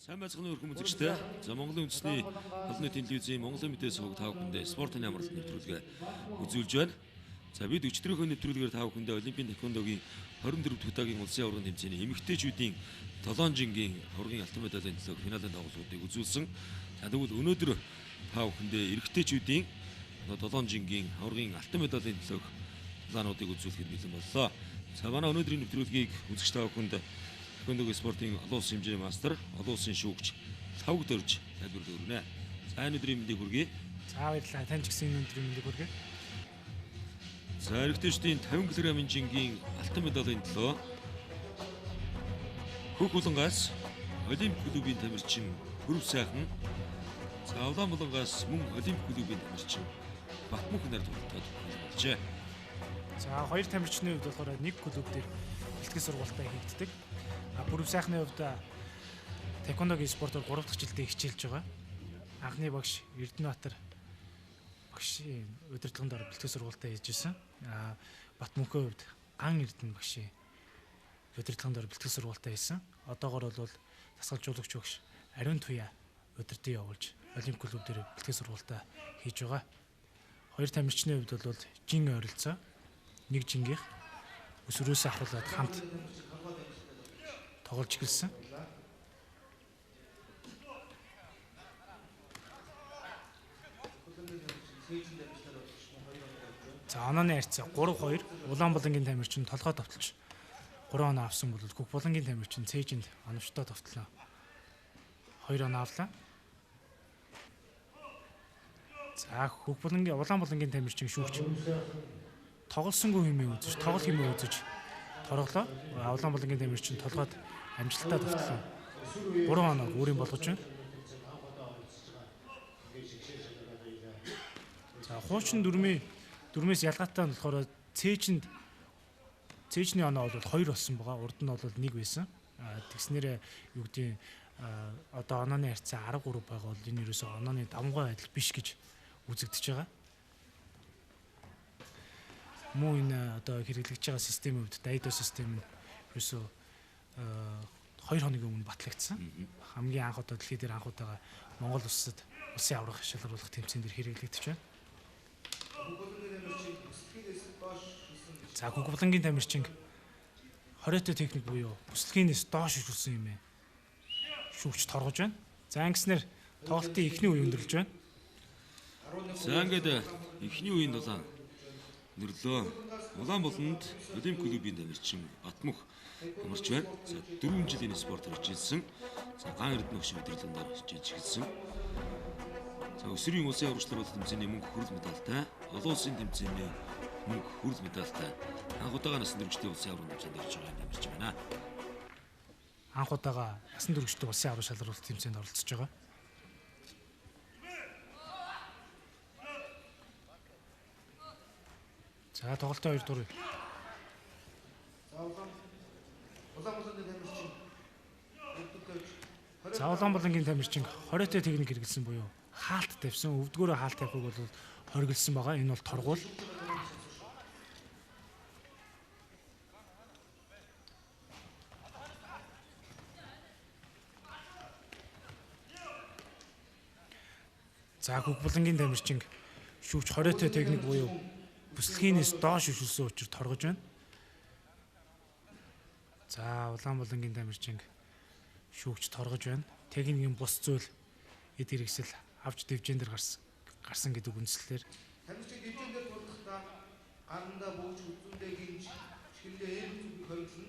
Сайн байцгаана уу өрхөн үзэгчдээ. За Монголын үндэсний олон нийтийн телевизийн Монголын мэдээ сувг та бүхэндээ спортын амралт нэвтрүүлгээ үзүүлж байна. За бид өчигдрийнхөө нэвтрүүлгээр та бүхэндээ Олимпийн тэквондогийн 24 дахь удаагийн улсын аваргын тэмцээний эмэгтэйчүүдийн долоон жингийн аваргын алтан медалийн төлөө финалийн тоглолтуудыг үзүүлсэн. За тэгвэл өнөөдөр та бүхэндээ эрэгтэйчүүдийн долоон жингийн аваргын алтан медалийн төлөөх тулаануудыг үзүүлэхэд бэлэн боллоо. За манай өнөөдрийн нэвтрүүлгийг үзэгч та бүхэнд тэквондогийн спортын олон улсын хэмжээний мастер, олон улсын шүүгч Лхавг Дорж тайлбарлаж өгнө. За энэ өдрийн мэндийг хүргэе. За баярлалаа. Тань ч гэсэн энэ өдрийн мэндийг хүргэе. За эрэгтэйчдийн 50 кг-ын жингийн алтан медалийн төлөө Хөх Булангаас Олимп клубын тамирчин Хөрөв сайхан, за Улаанбулангаас мөн Олимп клубын тамирчин Батмөнх нар тоглолтод болжээ. За хоёр тамирчны хувьд болохоор нэг клуб дээр бэлтгэл сургуультаа хийгддэг. Бүрв сайхны хувьд тэквондогийн спортоор 3 дахь жилдээ хичээлж байгаа. Анхны багш Эрдэнэбаатар багшийн удирдлагын дор бэлтгэл сургуультаа хийж ирсэн. Батмөнхийн хувьд Ган Эрдэнэ багшийн удирдлагын дор бэлтгэл сургуультаа хийсэн. Одоогор бол дасгалжуулагч багш Ариун Туяа удирдах явуулж Олимп клуб дээр бэлтгэл сургуультаа хийж байгаа. Хоёр тамирчны хувьд бол жин ойролцоо нэг жингийнх өсвөрөөсөө ахруулаад хамт тоглож эхэлсэн. За онооны харьцаа 3-2 Улаанбулангийн тамирчин толгой товтолж 3 оноо авсан бол Хөх Булангийн тамирчин цээжинд оновчтой товтлоо. 2 оноо авлаа. За Хөх Булангийн Улаанбулангийн тамирчин шүүгч тоглосонгүй хэмээн үзэж, тоглол хэмээн үзэж торглоо. Улаанбулангийн тамирчин толгойд амжилттай товтлоо. 3 оноо өөрийн болгож байна. За хуучин дүрмээс ялгаатай нь болохоор цээжний оноо бол 2 болсон байгаа. Урд нь бол 1 байсан. Тэгснээрээ юу гэдгийг одоо онооны харьцаа 13 байгаа бол энэ ерөөсөө онооны давмгай байдал биш гэж үзэгдэж байгаа. Мөн энэ одоо хэрэглэгдэж байгаа системийн хувьд дайдо систем нь ерөөсөө 2 хоногийн өмнө батлагдсан. Хамгийн анх удаа дэлхий дээр анх удаага Монгол улсад улсын аварга шалгаруулах тэмцээн дээр хэрэглэгдэж байна. За Хөх Булангийн тамирчин хориотой техник буюу бүслэгнээс доош шүлсэн юм ээ. Шүүгч торгож байна. За ингэснээр тоглолтын эхний үе өндөрлөж байна. За ингээд эхний үеийн дулаан өндөрлөө. Улаанбуланд Олимп клубын тамирчин Батмөнх амарч байна. За 4 жилийн спортоор хичээлсэн. За Ган Эрдэнэ багшийн удирдлагын дор хичээлж эхэлсэн. За өсвөрийн улсын аварчлал тэмцээний мөнгө хүрэл медальтай, олон улсын тэмцээний мөнгө хүрэл медальтай. Анх удаага насан туршидын улсын аваргын тэмцээнд орж байгаа тамирчин байна. Анх удаага насан туршидын улсын аварга шалгаруулалт тэмцээнд оролцож байгаа. За тоглолтын 2 дугаар. За Улаанбулангийн тамирчин хориотой техник хэрэглэсэн буюу хаалт тавьсан. Өвдгөөрөө хаалт тавихыг бол хориглосон байгаа. Энэ бол торгуул. За Хөх Булангийн тамирчин шүүгч хориотой техник буюу бүслэгнээс доош өшөлсөн учир торгож байна. За Улаанбулангийн тамирчин шүүгч торгож байна. Техникийн бус зүйл эд хэрэгсэл авч дэвжээн дээр гарсан гэдэг үндслээр тамирчин дэвжээн дээр тулдахдаа гарандаа бууж үзүүндээ гинж чихэндээ эм зүг хориглоно.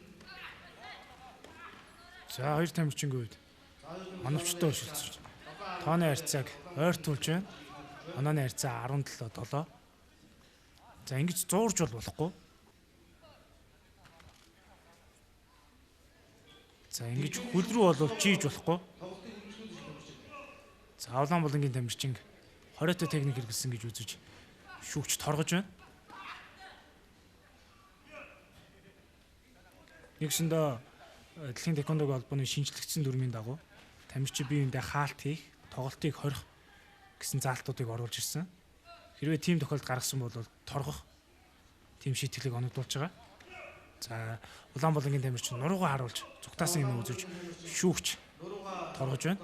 За хоёр тамирчингийн хувьд оновчтой өшөлтөж тооны харьцааг ойртуулж байна. Онооны харьцаа 17-7. За ингэж зуурж бол болохгүй. За ингэж хөл рүү бол чийж болохгүй. За Улаанбулангийн тамирчин хориотой техник хэрэглэсэн гэж үзэж шүүгч торгож байна. Нэгсэндээ дэлхийн тэквондогийн холбооны шинжлэгдсэн дүрмийн дагуу тамирчин бие биендээ хаалт хийх, тоглолтыг хорих гэсэн заалтуудыг оруулж ирсэн. Хэрвээ тийм тохиолдолд гаргасан бол торгох тийм шийтгэлийг оногдуулж байгаа. За Улаанбулангийн тамирчин нуруугаа харуулж зүгтаасан юм үзэж шүүгч торгож байна.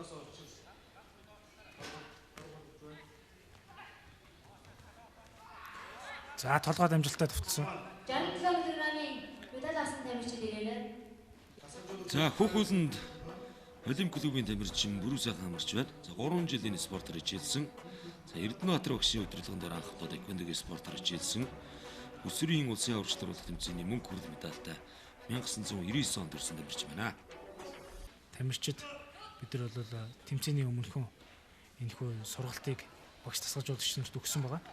За толгойд амжилттай товтлсон. 67 кг-ийн медаль авсан тамирчид ирээрэй. За хүүхүүлэнд Олимп клубын тамирчин Бүрүү сайхан амарч байна. За 3 жилийн спортоор хичээлсэн. За Эрдэнэбаатар багшийн удирдлагын дээр анх удаа таеквондогийн спортоор хичээлсэн. Өсвөрийн улсын аварчлуулах тэмцээний мөнгө хүрэл медальтай 1999 онд төрсэн тамирчин байна. Тамирчид бид нар бол тэмцээний өмнөхөн энэхүү сургалтыг багш тасгалжуулагч нарт өгсөн байгаа.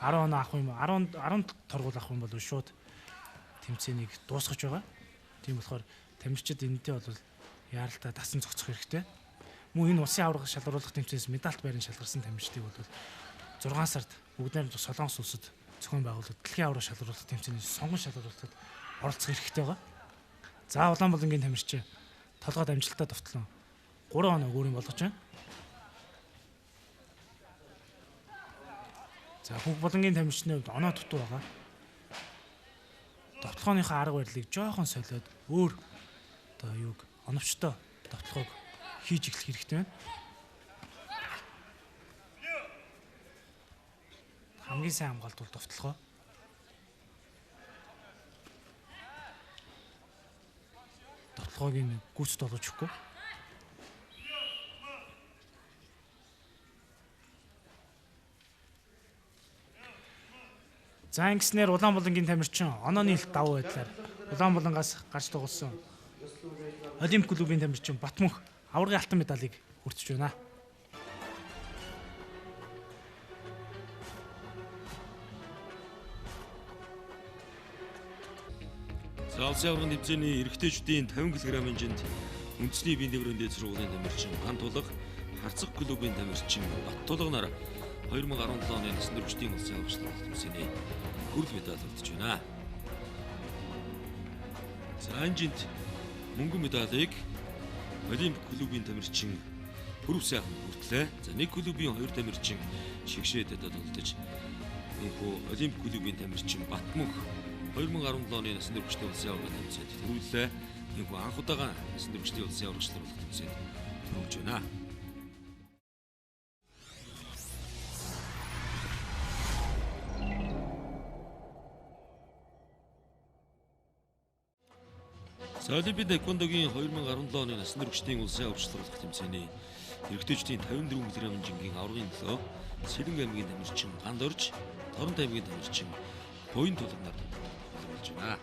10 оноо авах юм 10 10 торгуул авах юм бол шууд тэмцээнийг дуусгаж байгаа. Тийм болохоор тамирчид энэтэй бол яаралтай дасан зохицох хэрэгтэй. Мөн энэ улсын аварга шалгаруулах тэмцээнээс медальт байран шалгарсан тамирчдыг бол 6 сард Бүгд найрамдах Солонгос улсад зохион байгуулалт дэлхийн аварга шалгаруулах тэмцээний сонгон шалгаруулалтад оролцох хэрэгтэй байгаа. За Улаанболонгийн тамирчин толгойд амжилттай довтлон 3 оноо өөрийн болгож байна. За Хөвгболонгийн тамирчны хувьд оноо дутуу байгаа. Довтлогооныхоо арга барилыг жоохон солиод өөр одоо юуг оновчтой довтлогоог хийж эхлэх хэрэгтэй байна. Хамгийн сайн хамгаалт бол довтлогоо. Довтлогоог нь гүйцэд олгож өгөхгүй. За ингэснээр Улаанболонгийн тамирчин онооны илт давуу байдлаар Улаанболонгоос гарч тоглосон Олимп клубын тамирчин Батмөнх аваргын алтан медалийг хүртэж байна. За улсын аваргын тэмцээний эрэгтэйчүүдийн 50 кг-ын жинд үндэсний биеийн дэврийн дээд сургуулийн тамирчин Гантулга, Харцаг клубын тамирчин Баттулга нар 2017 оны насан туршдын улсын аварга тэмцээний хүрэл медаль хүртэж байна. За энэ жинд мөнгөн медалийг Олимп клубын тамирчин Пүрв сайхан хүртлээ. За нэг клубын хоёр тамирчин шигшээд тодолдож энэхүү Олимп клубын тамирчин Батмөнх 2017 оны насан туршдын улсын аварга тэмцээнд төрүүллээ. Энэхүү анх удаага насан туршдын улсын аварга тэмцээнд төрүүлж байна. За Олимпийн таеквондогийн 2017 оны насан туршдын улсын аварга тэмцээний эрэгтэйчүүдийн 54 кг жингийн аваргын төлөө Сэлэнг аймгийн тамирчин Гандорж, Торонто аймгийн тамирчин Буян тулгнаар болж байна.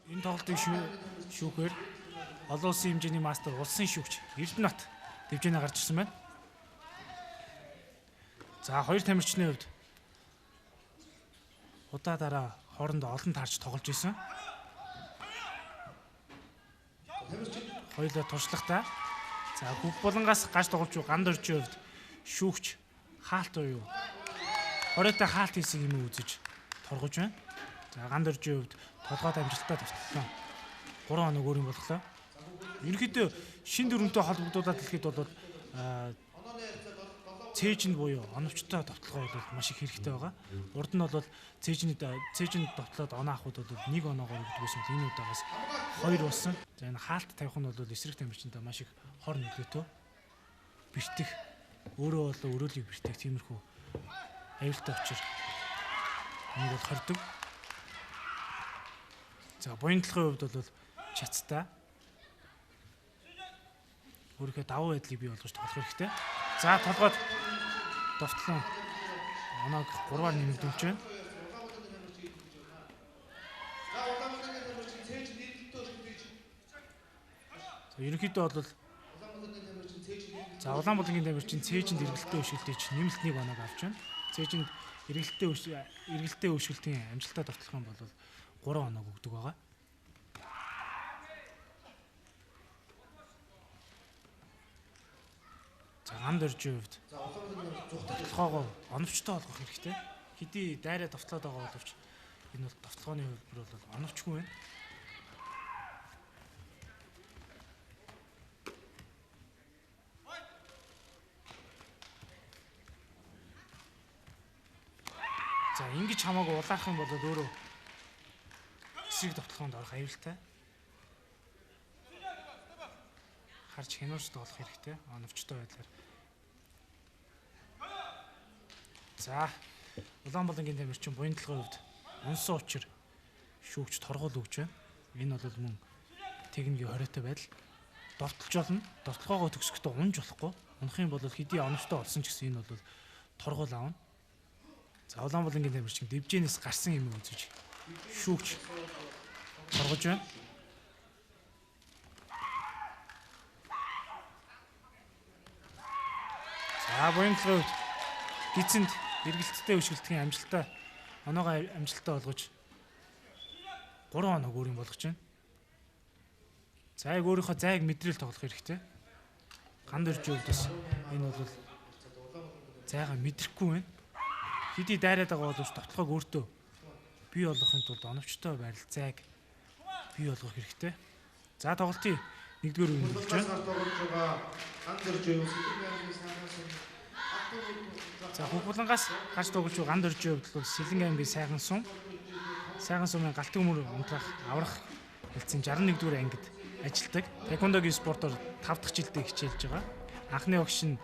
Энэ тоглолтыг шүүхээр олон улсын хэмжээний мастер улсын шүүгч Эрдэнэбат дэвжээнэ гарч ирсэн байна. За хоёр тамирчны хувьд удаа дараа хоорондоо олон таарч тоглож исэн. Хоёулаа туршлагатай. За Хөвгболонгоос гарч тоглож буй Гандоржийн хувьд шүүгч хаалт буюу хориотой хаалт хийсэн юм үзэж торгож байна. За Гандоржийн хувьд толгойд амжилттай довтлоо. 3 оног өөрийн болголоо. Ерөнхийдөө шин дүрмтэй холбогдуулаад хэлэхэд бол цээжинд буюу оновчтой довтлогоо бол маш их хэрэгтэй байгаа. Урд нь бол цээжинд довтлоод оноо авахуд бол нэг оноогоор өгдөг байсан бол энэ удаагаас 2 болсон. За энэ хаалт тавих нь бол эсрэг тамирчиндаа маш их хор нөлөөтэй. Бэртэх өөрөө бол өрөөлийг бэртэх тиймэрхүү аюултай учир энийг бол хордог. За буян талын хувьд бол чацтай. Өөрийнхөө давуу байдлыг бий болгож тоглох хэрэгтэй. За толгойд довтлон оноог 3-аар нэмэгдүүлж байна. За ерөнхийдөө бол за Улаанболонгийн тамирчин цээжинд эргэлтээ өшөлтөж нэмэлт нэг оноог авч байна. Цээжинд эргэлтээ өшөлтийн амжилттай довтлох юм бол 3 оноог өгдөг байгаа. За Гандоржийн хувьд довтлогоогоо оновчтой болгох хэрэгтэй. Хэдий дайраа довтлоод байгаа боловч энэ бол довтлогооны хувилбар бол оновчгүй байна. За ингэж хамаагүй улаах юм бол өөрөө Эсрэг довтлогоонд орох аюултай. Харж хянуурч тоглох хэрэгтэй. Оновчтой байдлаар. За Улаанболонгийн тамирчин буян толгойн хувьд унсан учир шүүгч торгуул өгч байна. Энэ бол мөн техникийн хориотой байдал. Довтолж болно. Довтлогоогоо төгсөхдөө унж болохгүй. Унах юм бол хэдий оновчтой олсон ч гэсэн энэ бол торгуул авна. За Улаанболонгийн тамирчин дэвжээнээс гарсан юм үзэж шүүгч торгож байна. За буян толгойн хувьд гизэнд эргэлттэй өшгөлтгийн амжилттай оноогоо амжилттай болгож 3 оног өөр юм болгож байна. За яг өөрийнхөө зайг мэдрэл тоглох хэрэгтэй. Ганд өрж хувьд бас энэ бол зайгаа мэдрэхгүй байна. Хэдий дайраад байгаа боловч довтлогоог өөртөө бий болгохын тулд оновчтой байрал зайг бий болгох хэрэгтэй. За тоглолтын нэгдүгээр үе болж байна. За Хөвбулангаас гарч тоглож байгаа Ганд өржийн хувьд бол Сэлэнг аймгийн Сайхан сум. Сайхан сумын Галтын өмөр унтраах аврах хэлцэн 61-р ангид ажилладаг. Таеквондогийн спортоор 5 дахь жилдээ хичээлж байгаа. Анхны багш нь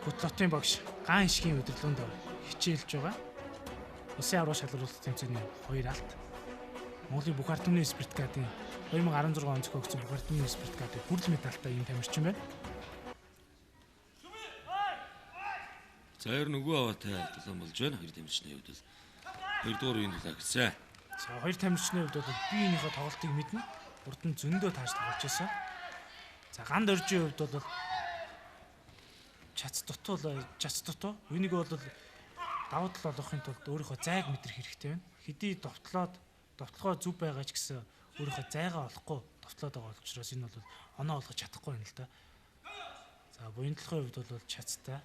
Хөтлотын багш Гаан ишгийн удирдлаганд хичээлж байгаа. Улсын аврах шалралт тэмцээний 2 алт. Монголын бүх ард түмний спартакиадын 2016 он зохиогдсон бүх ард түмний спартакиадын хүрэл медальтай ийм тамирчин байна. За ер нь нөгөө аваатай тулаан болж байна. Хоёр тамирчны хувьд бол хоёрдугаар үеийн тулаан гэсэн. За хоёр тамирчны хувьд бол биеийнхээ тоглолтыг мэднэ. Урд нь зөндөө тааж тоглож байсан. За Ганд өржийн хувьд бол чац дутуу. Үүнийг бол давуу тал олгохын тулд өөрийнхөө зайг мэдрэх хэрэгтэй байна. Хэдий довтлоод довтлогоо зүв байгаа ч гэсэн өөрийнхөө зайгаа олохгүй довтлоод байгаа учраас энэ бол оноо олгож чадахгүй байна л да. За буян толгойн хувьд бол чацтай.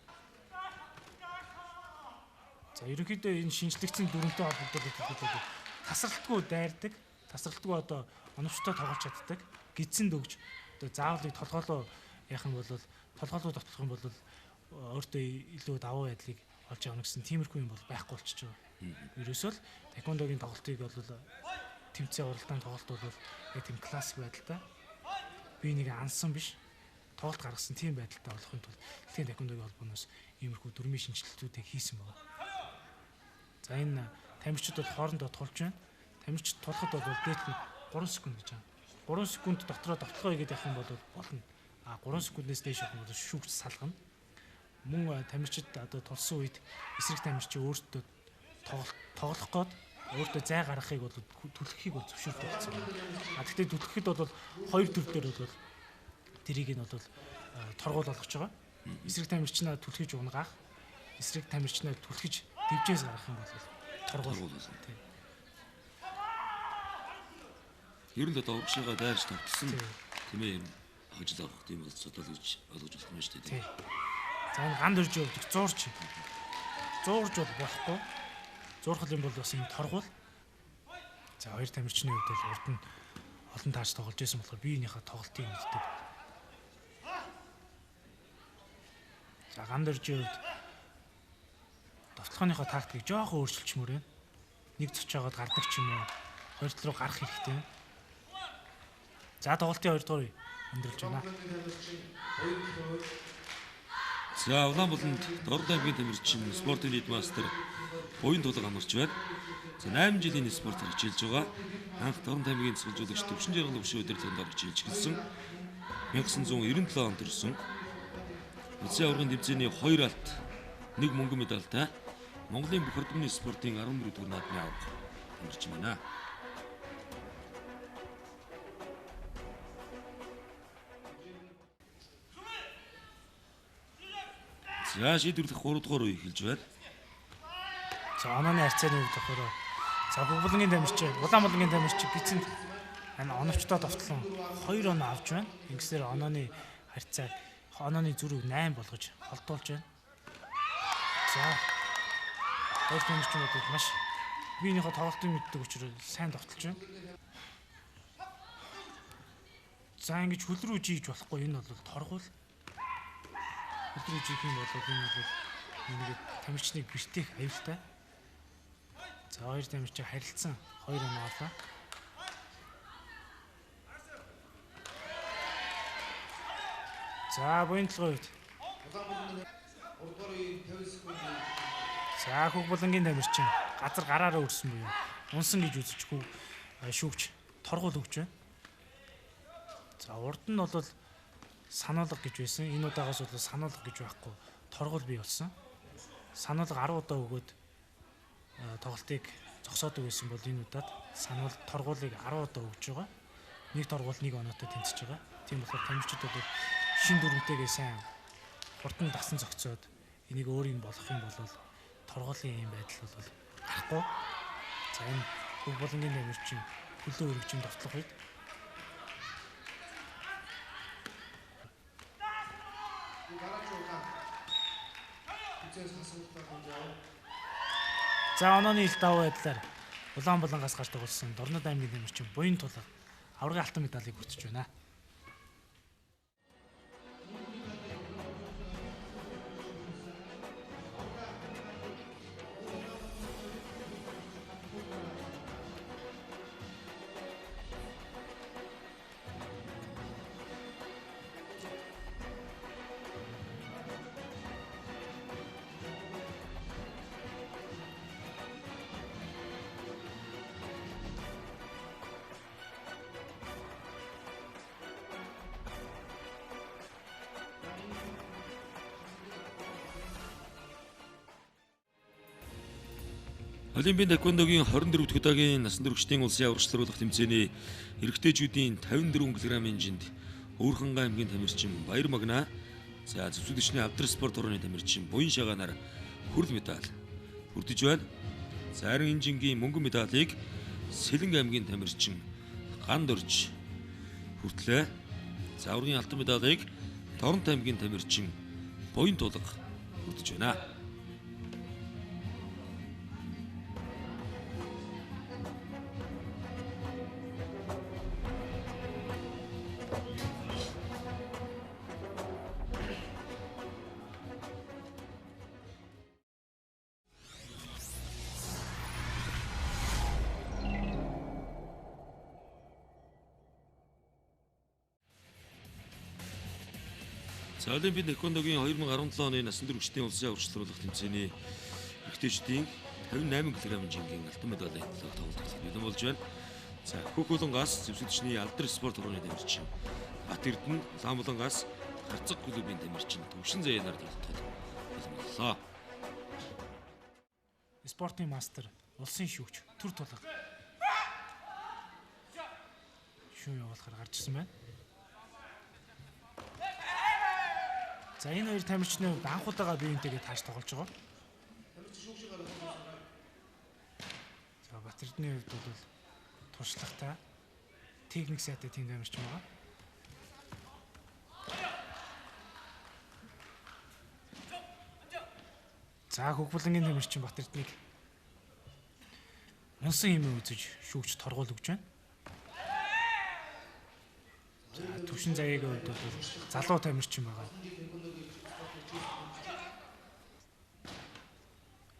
За ерөнхийдөө энэ шинжлэгдсэн дүрмтэй холбогдол тасралтгүй дайрдаг, тасралтгүй одоо оновчтой тоглож чаддаг, гидсэнд өгж одоо заавлыг толгоолоо яах юм бол толгоолоо довтлох юм бол өөртөө илүү давуу байдлыг олж авна гэсэн тиймэрхүү юм бол байхгүй болчихж байгаа. Ерөөсөө л таеквондогийн тоглолтыг бол тэмцээн уралдаан тоглолт бол яг тийм классик байдалтай би нэг ансан биш тоглолт гаргасан тийм байдалтай болохын тулд дэлхийн таеквондогийн холбооноос иймэрхүү дүрмийн шинжилтүүдийг хийсэн байна. За энэ тамирчид бол хоорондоо тулж байна. Тамирчид тулахад бол дээд нь 3 секунд гэж байна. 3 секунд дотроо довтлогоо хийгээд явах юм бол болно. А 3 секунднээс дээш явах юм бол шүүгч салгана. Мөн тамирчид одоо тулсан үед эсрэг тамирчин өөртөө тоглох гээд өөртөө зай гаргахыг бол түлхэхийг бол зөвшөөрдөг болсон байна. А тэгтээ түлхэхэд бол хоёр төр дээр бол тэрийг нь бол торгуул болгож байгаа. Эсрэг тамирчнаа түлхэж унгаах, эсрэг тамирчнаа түлхэж дэвжээс гаргах юм бол торгуул болно. Тийм. Ер нь одоо урагшаага дайрч тогтсон тийм ээ хожил авах тийм бол цодол гэж ойлгож болох юм шүү дээ. За энэ ганд өрж явдаг зуурч. Зуурж бол болохгүй. Зуурхал юм бол бас энэ торгуул. За хоёр тамирчны хувьд бол урд нь олон таарч тоглож байсан болохоор биеийнхээ тоглолтыг мэддэг. За ганд өржийн хувьд довтлогооныхоо тактикийг жоохон өөрчилчмөр байна. Нэг цочоогоод гардаг ч юм уу, хоёр тал руу гарах хэрэгтэй. За тоглолтын хоёрдугаар үе өндөрлж байна. За Улаанболонд Дорд аймгийн тамирчин спортын лид мастер Буян тулга амарч байна. За 8 жилийн спортоор хичээлж байгаа. Анх Дорд аймгийн цэцгэлжуулагч Төвшин жаргал өвшөө удирдлаганд орж хичээлж эхэлсэн. 1997 онд төрсөн. Улсын аваргын тэмцээний 2 алт 1 мөнгөн медальтай Монголын бүх ард түмний спортын 14 дугаар наадмын аварга тамирчин байна. За шийдвэрлэх 3 дугаар үе эхэлж байна. За онооны харьцааны хувьд болохоор за Хөвбөлнгийн тамирчин, Улаанболонгийн тамирчин гизэнд энэ оновчтой довтлон 2 оноо авч байна. Ингэсээр онооны харьцааг онооны зөрүүг 8 болгож холдуулж байна. За хоёр тамирчин бол маш биенийхөө тоглолтыг мэддэг учраас сайн довтолж байна. За ингэж хөл рүү жийж болохгүй, энэ бол торгуул. Хөл рүү жийх юм бол энэ бол нэг тамирчныг бэртээх аюултай. За хоёр тамирчин харилцсан 2 оноо авлаа. За буян толгойн үед. За Хөгбулангийн тамирчин газар гараараа өрсөн буюу унсан гэж үзэж шүүгч торгуул өгч байна. За урд нь бол сануулга гэж байсан. Энэ удаагаас бол сануулга гэж байхгүй торгуул бий болсон. Сануулга 10 удаа өгөөд тоглолтыг зогсоодог байсан бол энэ удаад сануул торгуулыг 10 удаа өгж байгаа. Нэг торгуул нэг оноотой тэнцэж байгаа. Тийм болохоор тамирчид бол шин дүрмтэйгээ сайн хурдан дасан зохицоод энийг өөрийг болох юм бол торгуулийн юм байдал бол гарахгүй. За энэ Хөгбулангийн тамирчин хөлөө өргөжин довтлох үед За онооны ил давуу байдлаар Улаанбулангаас гарч тоглосон Дорнод аймгийн тамирчин Буян тулга аваргын алтан медалийг хүртэж байна. Олимпийн таеквондогийн 24 дахь удаагийн насан туршидын улсын аварчлуулах тэмцээний эрэгтэйчүүдийн 54 кг-ын жинд Өөрхөнгай аймгийн тамирчин Баяр Магна, за зэвсэгчний Алдар спорт орны тамирчин Буян Шагаанаар хүрэл медаль хүртэж байна. За харин энэ жингийн мөнгөн медалийг Сэлэнг аймгийн тамирчин Ганд Орж хүртлээ. За аваргын алтан медалийг Торонто аймгийн тамирчин Буян Тулга хүртэж байна. За Олимпийн таеквондогийн 2017 оны насан туршидын улсын аварчлуулах тэмцээний эрэгтэйчүүдийн 58 кг-ын жингийн алтан медалийн төлөө тоглолт бэлэн болж байна. За Хөхөлөнгаас зэвсэгчний Алдар спорт орны тамирчин Бат Эрдэнэ, Улаанбулангаас Харцаг клубын тамирчин Төвшин Заяанаар тоглолтод бэлэн боллоо. Спортын мастер, улсын шүүгч Түр Тулга шүүн явуулахаар гарч ирсэн байна. За энэ хоёр тамирчны хувьд анх удаага биеинтэйгээ тааш тоглож байгаа. За Бат Эрдэнийн хувьд бол туршлагатай, техник сайтай тийм тамирчин байгаа. За Хөгбулангийн тамирчин Бат Эрдэнээг унсан хэмээн үзэж шүүгч торгуул өгч байна. За Төвшин Заяагийн хувьд бол залуу тамирчин байгаа.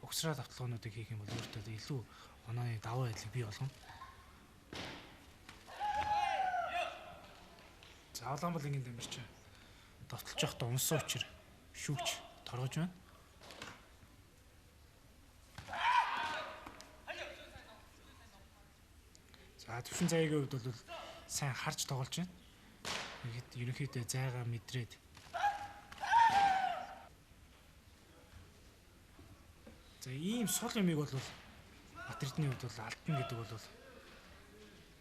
Угсраа давталгаануудыг хийх юм бол өөртөө илүү онооны давуу байдлыг бий болгоно. За Улаанбулангийн тамирчин довтолж явахдаа унсан учир шүүгч торгож байна. За Төвшин Заяагийн хувьд бол сайн харж тоглож байна. Ерөнхийдөө зайгаа мэдрээд за ийм сул юмыг бол Бат Эрдэнийн хувьд бол алдна гэдэг бол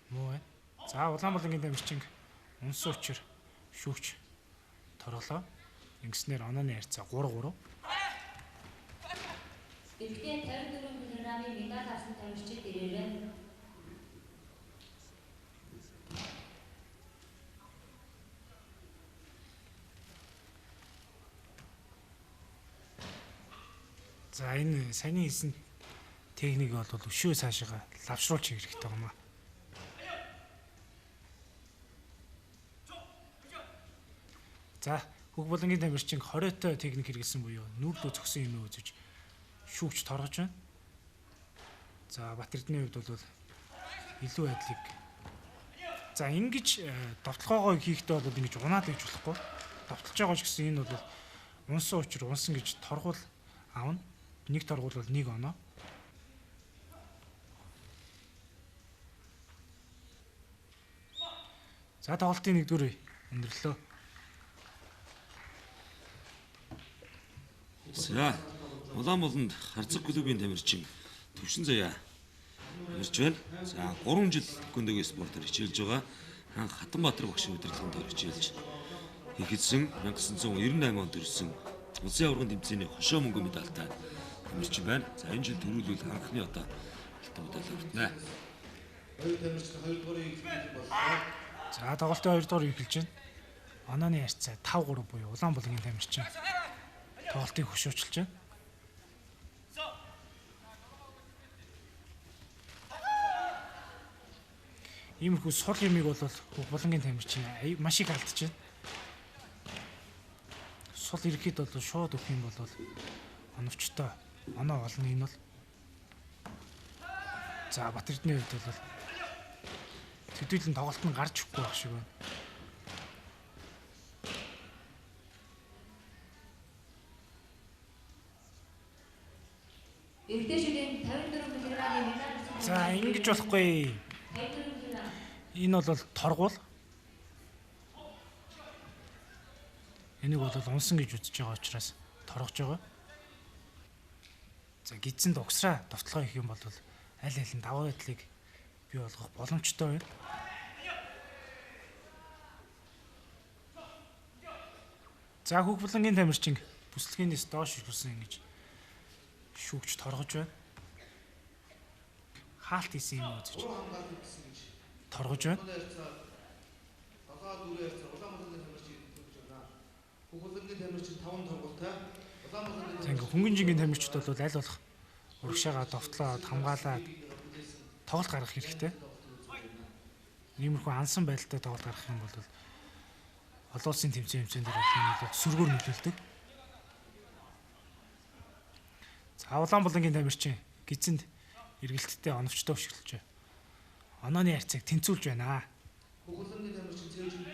муу байна. За Улаанбулангийн тамирчин унсан учир шүүгч торголоо. Ингэснээр онооны харьцаа 3-3. Эрэгтэй 54 кг-ын медаль авсан тамирчид ирээрэй. За энэ саяны хийсэн техник бол өшөө цаашаа лавшруулж хийх хэрэгтэй юм аа. За Хөгбулангийн тамирчин 20-той техник хэрэглэсэн буюу нүүрлөө зөксөн юм үзэж шүүгч торгож байна. За Бат Эрдэнийн хувьд бол илүү байдлыг за ингэж довтлогоогоо хийхдээ бол ингэж унаад гэж болохгүй. Довтолж байгаа ч гэсэн энэ бол унсан учир унсан гэж торгуул авна. Нэг торгуул бол нэг оноо. За тоглолтын нэгдүгээр үе өндөрлөө. За Улаанболонд Харцаг клубын тамирчин Төвшин Заяа ирж байна. За 3 жил тэквондогийн спортоор хичээлж байгаа. Анх Хатанбаатар багшийн удирдлагын дор хичээлж эхэлсэн 1998 онд төрсөн улсын аваргын тэмцээний хошоо мөнгө медальтай тамирчин байна. За энэ жил төрүүлвэл анхны одоо алтан медаль аварна. Хоёр тамирчин 2 дугаар үеийг боллоо. За тоглолтын 2 дугаар үе эхэлж байна. Онооны харьцаа 5-3 буюу Улаанболонгийн тамирчин тоглолтыг хөшөөчилж байна. Иймэрхүү сул юмыг бол Булангийн тамирчин маш их алдаж байна. Сул ирэхэд бол шууд өгөх юм бол оновчтой оноо олно энэ бол. За Бат Эрдэнийн хувьд бол төдийлөн тоглолт нь гарч өгөхгүй байх шиг байна. Эрдэнэшүүдийн 54 кг-ийн медаль. За ингэж болохгүй. Энэ бол торгуул. Энийг бол унсан гэж үзэж байгаа учраас торгож байгаа. За гидсэнд угсраа довтлогоо хийх юм бол аль аль нь даваа байдлыг бий болгох боломжтой байна. За Хүүхбулангийн тамирчин бүслэгнээс доош ирсэн ингэж шүүгч торгож байна. Хаалт хийсэн юм үзэж торгож байна. 7-4 харьцаа Улаанбаатарын тамирчин төрж байна. Хүүхбулангийн тамирчин 5 торгуултай. Улаанбаатарын За ингээ хөнгөн жингийн тамирчид бол аль болох урагшаага довтлоод хамгаалаад тоглолт гаргах хэрэгтэй. Иймэрхүү ансан байдалтай тоглолт гаргах юм бол олон улсын тэмцээн дээр бол сөргөөр нөлөөлдөг. За Улаанболонгийн тамирчин гидсэнд эргэлттэй оновчтой өшиглөж байна. Онооны харьцааг тэнцвүүлж байна. Хүүхбулангийн тамирчин цээж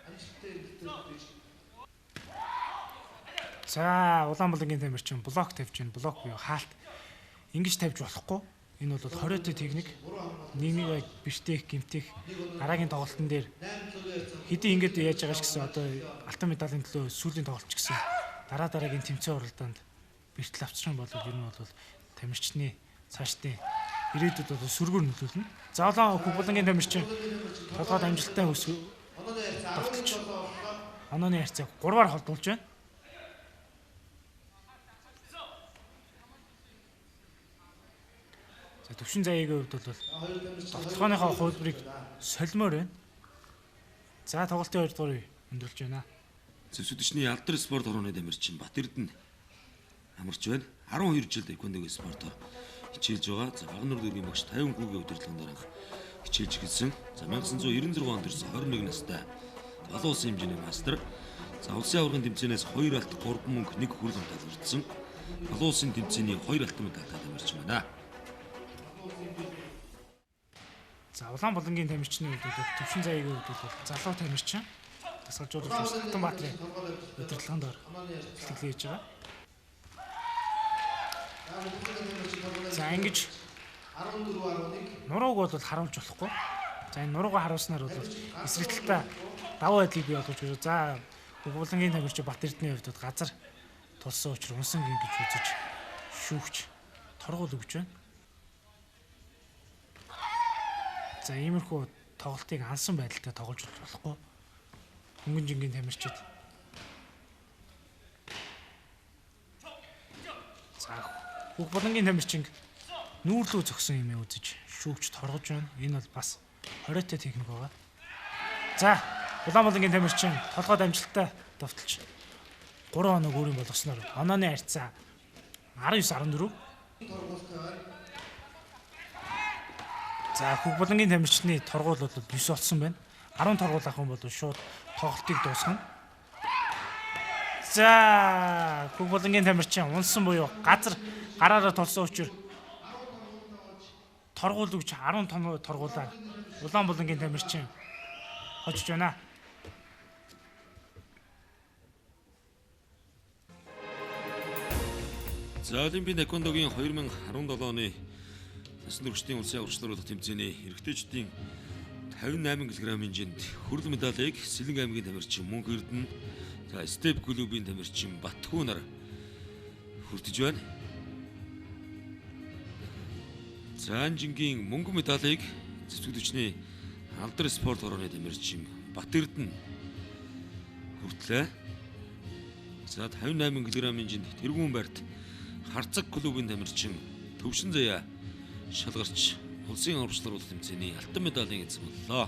амжилттай эргэлттэй бүтээж. За Улаанболонгийн тамирчин блок тавьж байна. Блок буюу хаалт ингэж тавьж болохгүй. Энэ бол хориотой техник. Нэг нэг бэртээх, гимтэх дараагийн тоглолтын дээр хэдий ингэж яаж байгаа ч гэсэн одоо алтан медалийн төлөө сүүлийн тоглолт ч гэсэн дараа дараагийн тэмцээн уралдаанд бэртэл авчих юм бол ер нь бол тамирчны цаашдын ирээдүйд бол сөргөөр нөлөөлнө. За Улаан Хүүхбулангийн тамирчин толгойд амжилттай өсгөө довтолж онооны харьцааг 3-аар холдуулж байна. За Төвшин Заяагийн хувьд бол довтлогооныхоо хувилбарыг солимоор байна. За тоглолтын 2 дугаар үе өндөрлж байна. Зэвсэгчний алдар спорт хорооны тамирчин Бат Эрдэнэ амарч байна. 12 жил тэквондогийн спортоор хичээлж байгаа. За Баганур дүүргийн багш 50 хүүгийн удирдлагын дараа хичээлж эхэлсэн. За 1996 онд төрсэн 21 настай олон улсын хэмжээний мастер. За улсын аваргын тэмцээнээс 2 алт 3 мөнгө 1 хүрэл медаль хүртсэн. Олон улсын тэмцээний 2 алтан медальтай тамирчин байна. За Улаанболонгийн тамирчны хувьд бол Төвшин Заяагийн хувьд бол залуу тамирчин дасгалжуулагч Хатанбаатарын удирдлагын дор бэлтгэл хийж байгаа. За ингэж 14-11 нурууг бол харуулж болохгүй. За энэ нуруугаа харуулснаар бол эсрэг талдаа давуу байдлыг бий болгож өгөө. За Булангийн тамирчин Бат Эрдэнийн хувьд газар тулсан учраас унсан гин гэж үзэж шүүгч торгуул өгч байна. За иймэрхүү тоглолтыг ансан байдалтай тоглож болохгүй. Хөнгөн жингийн тамирчид. За Хүүхбулангийн тамирчин нүүрлүү зогсон юм үзэж шүүгч торгож байна. Энэ бол бас хориотой техник байгаа. За Улаанболонгийн тамирчин толгойд амжилттай довтолж 3 оног өөрийн болгосноор онооны харьцаа 19-14. За Хүүхбулангийн тамирчны торгуул бол 9 болсон байна. 10 торгуул авах юм бол шууд тоглолтыг дуусгана. За Хүүхбулангийн тамирчин унсан буюу газар гараараа тулсан учраас Торгуул өгч 10 том торгуулаар Улаанбулангийн тамирчин хожиж байна. За Олимпийн таеквондогийн 2017 оны насан туршдын улсын аварчлал тэмцээний эрэгтэйчүүдийн 58 кг-ийн жинд хүрэл медалийг Сэлэнг аймгийн тамирчин Мөнх Эрдэнэ, за Степ клубын тамирчин Батхүү нар хүртэж байна. За анжингийн мөнгө медалийг зэвсэг төчний алдар спорт хорооны тамирчин Бат Эрдэнэ хүртлээ. За 58 кг-ийн жинд тэргүүн байрт Харцаг клубын тамирчин Төвшин Заяа шалгарч улсын аварчлал тэмцээний алтан медалийн эзэн боллоо.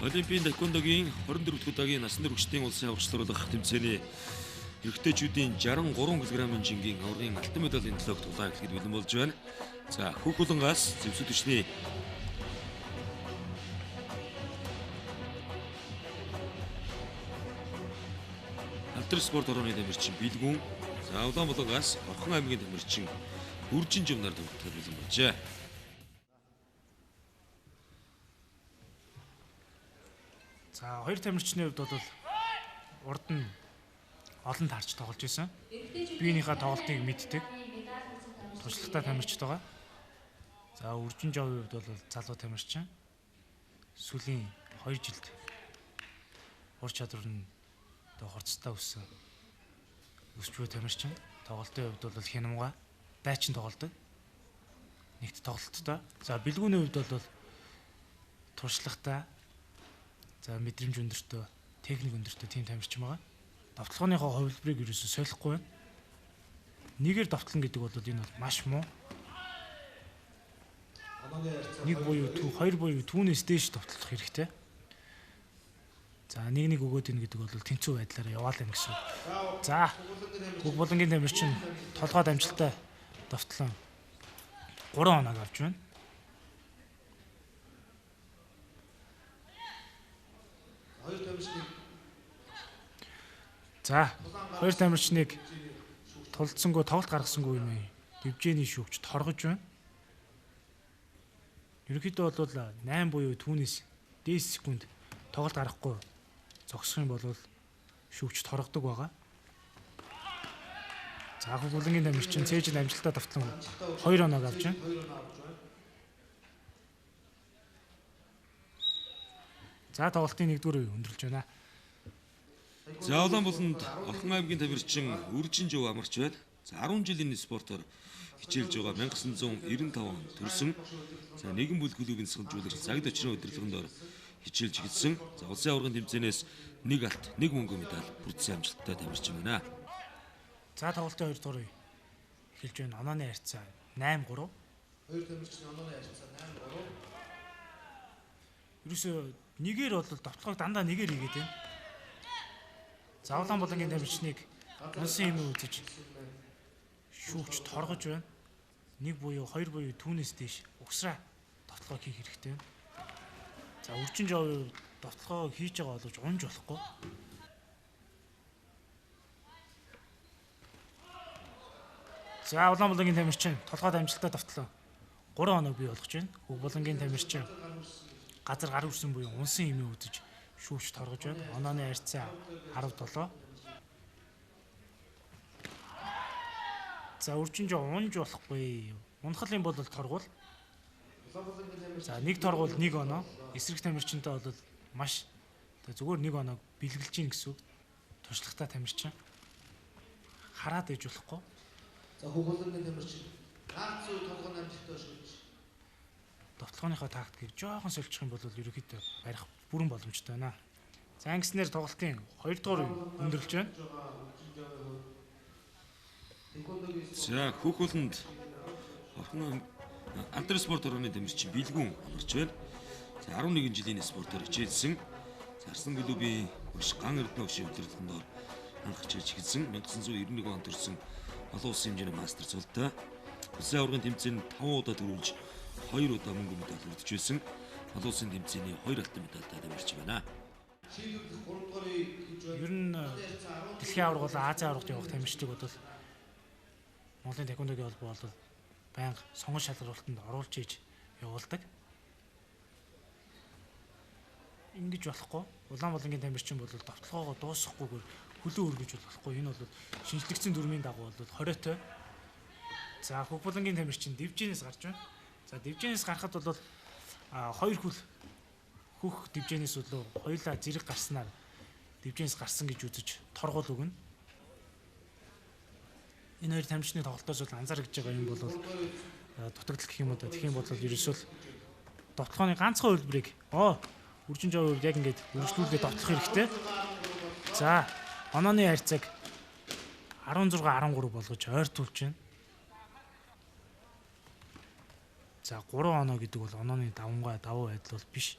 Олимпийн таеквондогийн 24 дахь удаагийн насан туршдын улсын аварчлуулах тэмцээний эрэгтэйчүүдийн 63 кг-ийн жингийн аваргын алтан медалийн төлөөх тулаан эхлэхэд бэлэн болж байна. За Хөх Улангаас зэвсэг төчний алдар спорт орооны тамирчин Билгүн, за Улаанбулангаас Орхон аймгийн тамирчин Үржин Жумнаар тоглоход бэлэн болжээ. За хоёр тамирчны хувьд бол урд нь олон таарч тоглож байсан. Биенийхээ тоглолтыг мэддэг. Туршлагатай тамирчид байгаа. За Үржин Жовын хувьд бол залуу тамирчин. Сүүлийн 2 жилд ур чадвар нь одоо хурцтай өссөн. Өсч буй тамирчин. Тоглолтын хувьд бол хянамга дайчин тоглодог. Нэгт тоглолттой. За Билгүүний хувьд бол туршлагатай. За мэдрэмж өндөртөө, техник өндөртөө тийм тамирчин байгаа. Довтлогооныхоо хувилбарыг ерөөсөө солихгүй байна. Нэгээр довтлон гэдэг бол энэ бол маш муу. Нэг буюу хоёр буюу түүнээс дээш довтлох хэрэгтэй. За нэг нэг өгөөд ийн гэдэг бол тэнцүү байдлаар яваал юм гэсэн. За Хөг Булангийн тамирчин толгойд амжилттай довтлон 3 оног авч байна. За хоёр тамирчныг тулдсангүй тоглолт гаргасангүй юм. Дивжээний шүүгч торгож байна. Ерөнхийдөө бол 8 буюу түүнээс дээш секунд тоглолт гаргахгүй зогсох юм бол шүүгч торгодог байгаа. За Хөг Булангийн тамирчин цээжин амжилттай довтлон 2 оног авч байна. За тоглолтын 1-р үе өндөрлөж байна. За Улаанбуланд Орхон аймгийн тамирчин Үржин Жив амарч байна. За 10 жилийн спортоор хичээлж байгаа 1995 он төрсөн. За нэгэн бүл клубын засаглажуулагч Загд очрын удирдлагын дор хичээлж эхэлсэн. За улсын аваргын тэмцээнээс 1 алт, 1 мөнгө медаль хүртсэн амжилттай тамирчин байна. За тоглолтын 2 дугаар үе эхэлж байна. Онооны харьцаа 8-3. Хоёр тамирчны онооны харьцаа 8-3. Ерөөсөө нэгээр бол довтлогыг дандаа нэгээр хийгээд байна. За Улаанбулангийн тамирчныг унсан юм үзэж шүүгч торгож байна. Нэг буюу хоёр буюу түүнээс дээш угсраа довтлогоо хийх хэрэгтэй байна. За Үржин Жовын довтлогоо хийж байгаа боловч унж болохгүй. За Улаанбулангийн тамирчин толгойд амжилттай довтлоо. 3 оног бий болгож байна. Хөг Булангийн тамирчин газар гар үрсэн буюу унсан юм үзэж шүүгч торгож байна. Онооны харьцаа 17. За Үржин Жов унж болохгүй. Унах юм бол торгуул. За нэг торгуул нэг оноо. Эсрэг тамирчинтай бол маш зүгээр нэг оноог бэлгэлж гин гэсэн үг. Туршлагатай тамирчин. Хараад иж болохгүй. За Хөг Булангийн тамирчин ганц үе толгойн амжилттай шүүж. Довтлогооныхоо тактикийг жоохон сольчих юм бол ерөнхийдөө барих бүрэн боломжтой байна. За ангиснэр тоглолтын 2 дугаар үе өндөрлөж байна. За Хөх Уланд Орхон алдар спорт орооны тамирчин Билгүн амарч байна. За 11 жилийн спортоор хичээлсэн. Арслан клубын багш Ган Эрдэнэ багшийн удирдлагын доор анх хичээлж эхэлсэн. 1991 онд төрсэн олон улсын хэмжээний мастер цолтой. Улсын аваргын тэмцээнд 5 удаа төрүүлж 2 удаа мөнгө медаль хүртэж байсан. Олон улсын тэмцээний 2 алтан медальтай тамирч байна. Ер нь дэлхийн аварга бол Азийн аваргад явах тамирчдыг бол Монголын таеквондогийн холбоо бол байнга сонгон шалгаруулалтанд оруулж иж явуулдаг. Ингэж болохгүй. Улаанбалангийн тамирчин бол довтлогоогоо дуусгахгүйгээр хөлөө өргөж болохгүй. Энэ бол шинжлэгдсэн дүрмийн дагуу бол 20-той. За Хөгбулангийн тамирчин дивжинээс гарч байна. За дивжинээс гарахад бол хоёр хөл хөх дивжинээс бол хоёулаа зэрэг гарснаар дивжинээс гарсан гэж үзэж торгуул өгнө. Энэ хоёр тамирчны тоглолтоос бол анзаарч байгаа юм бол дутагдал гэх юм уу да. Тэгэх юм бол ерөөсөө довтлогооны ганцхан хувилбарыг үржин жоо яг ингээд үргэлжлүүлээд довтлох хэрэгтэй. За онооны харьцааг 16 13 болгож ойртуулж байна. За 3 оноо гэдэг бол онооны давангаа давуу байдал бол биш.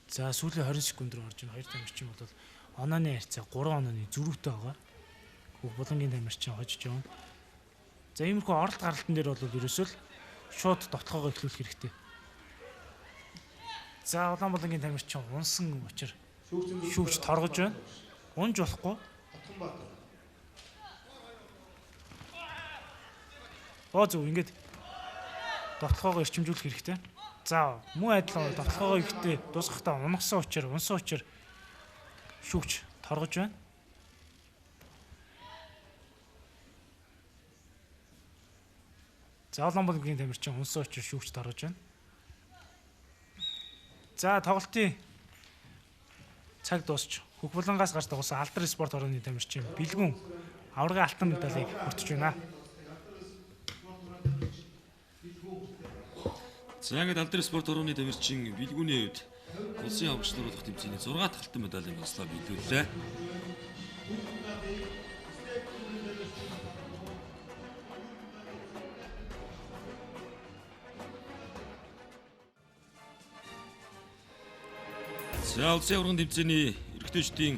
За сүүлийн 20 секунд рүү орж ийн хоёр тамирчин бол онооны харьцаа 3 онооны зөрүүтэй байгаа. Булангийн тамирчин хожиж явна. За иймэрхүү оролт гаралтан дээр бол ерөөсөө л шууд довтлогоогоо эхлүүлэх хэрэгтэй. За Улаанбалангийн тамирчин унсан учир шүүгч торгож байна. Унж болохгүй. Оо зөв ингээд довтлогоогоо эрчимжүүлэх хэрэгтэй. За мөн адилхан довтлогоогоо ихтэй дуусгахдаа унагсан учир унсан учир шүүгч торгож байна. За Улаанбалангийн тамирчин унсан учир шүүгч торгож байна. За тоглолтын цаг дуусч Хөхбулангаас гарч тоглосон Алдар спорт орооны тамирчин Бэлгүн аваргын алтан медалийг хүртэж байна. За ингээд Алдар спорт орооны тамирчин Бэлгүүний хувьд улсын аваргачлуулах тэмцээний 6 дахь алтан медалийн онцлог биелүүллээ. За улсын аваргын тэмцээний эрэгтэйчдийн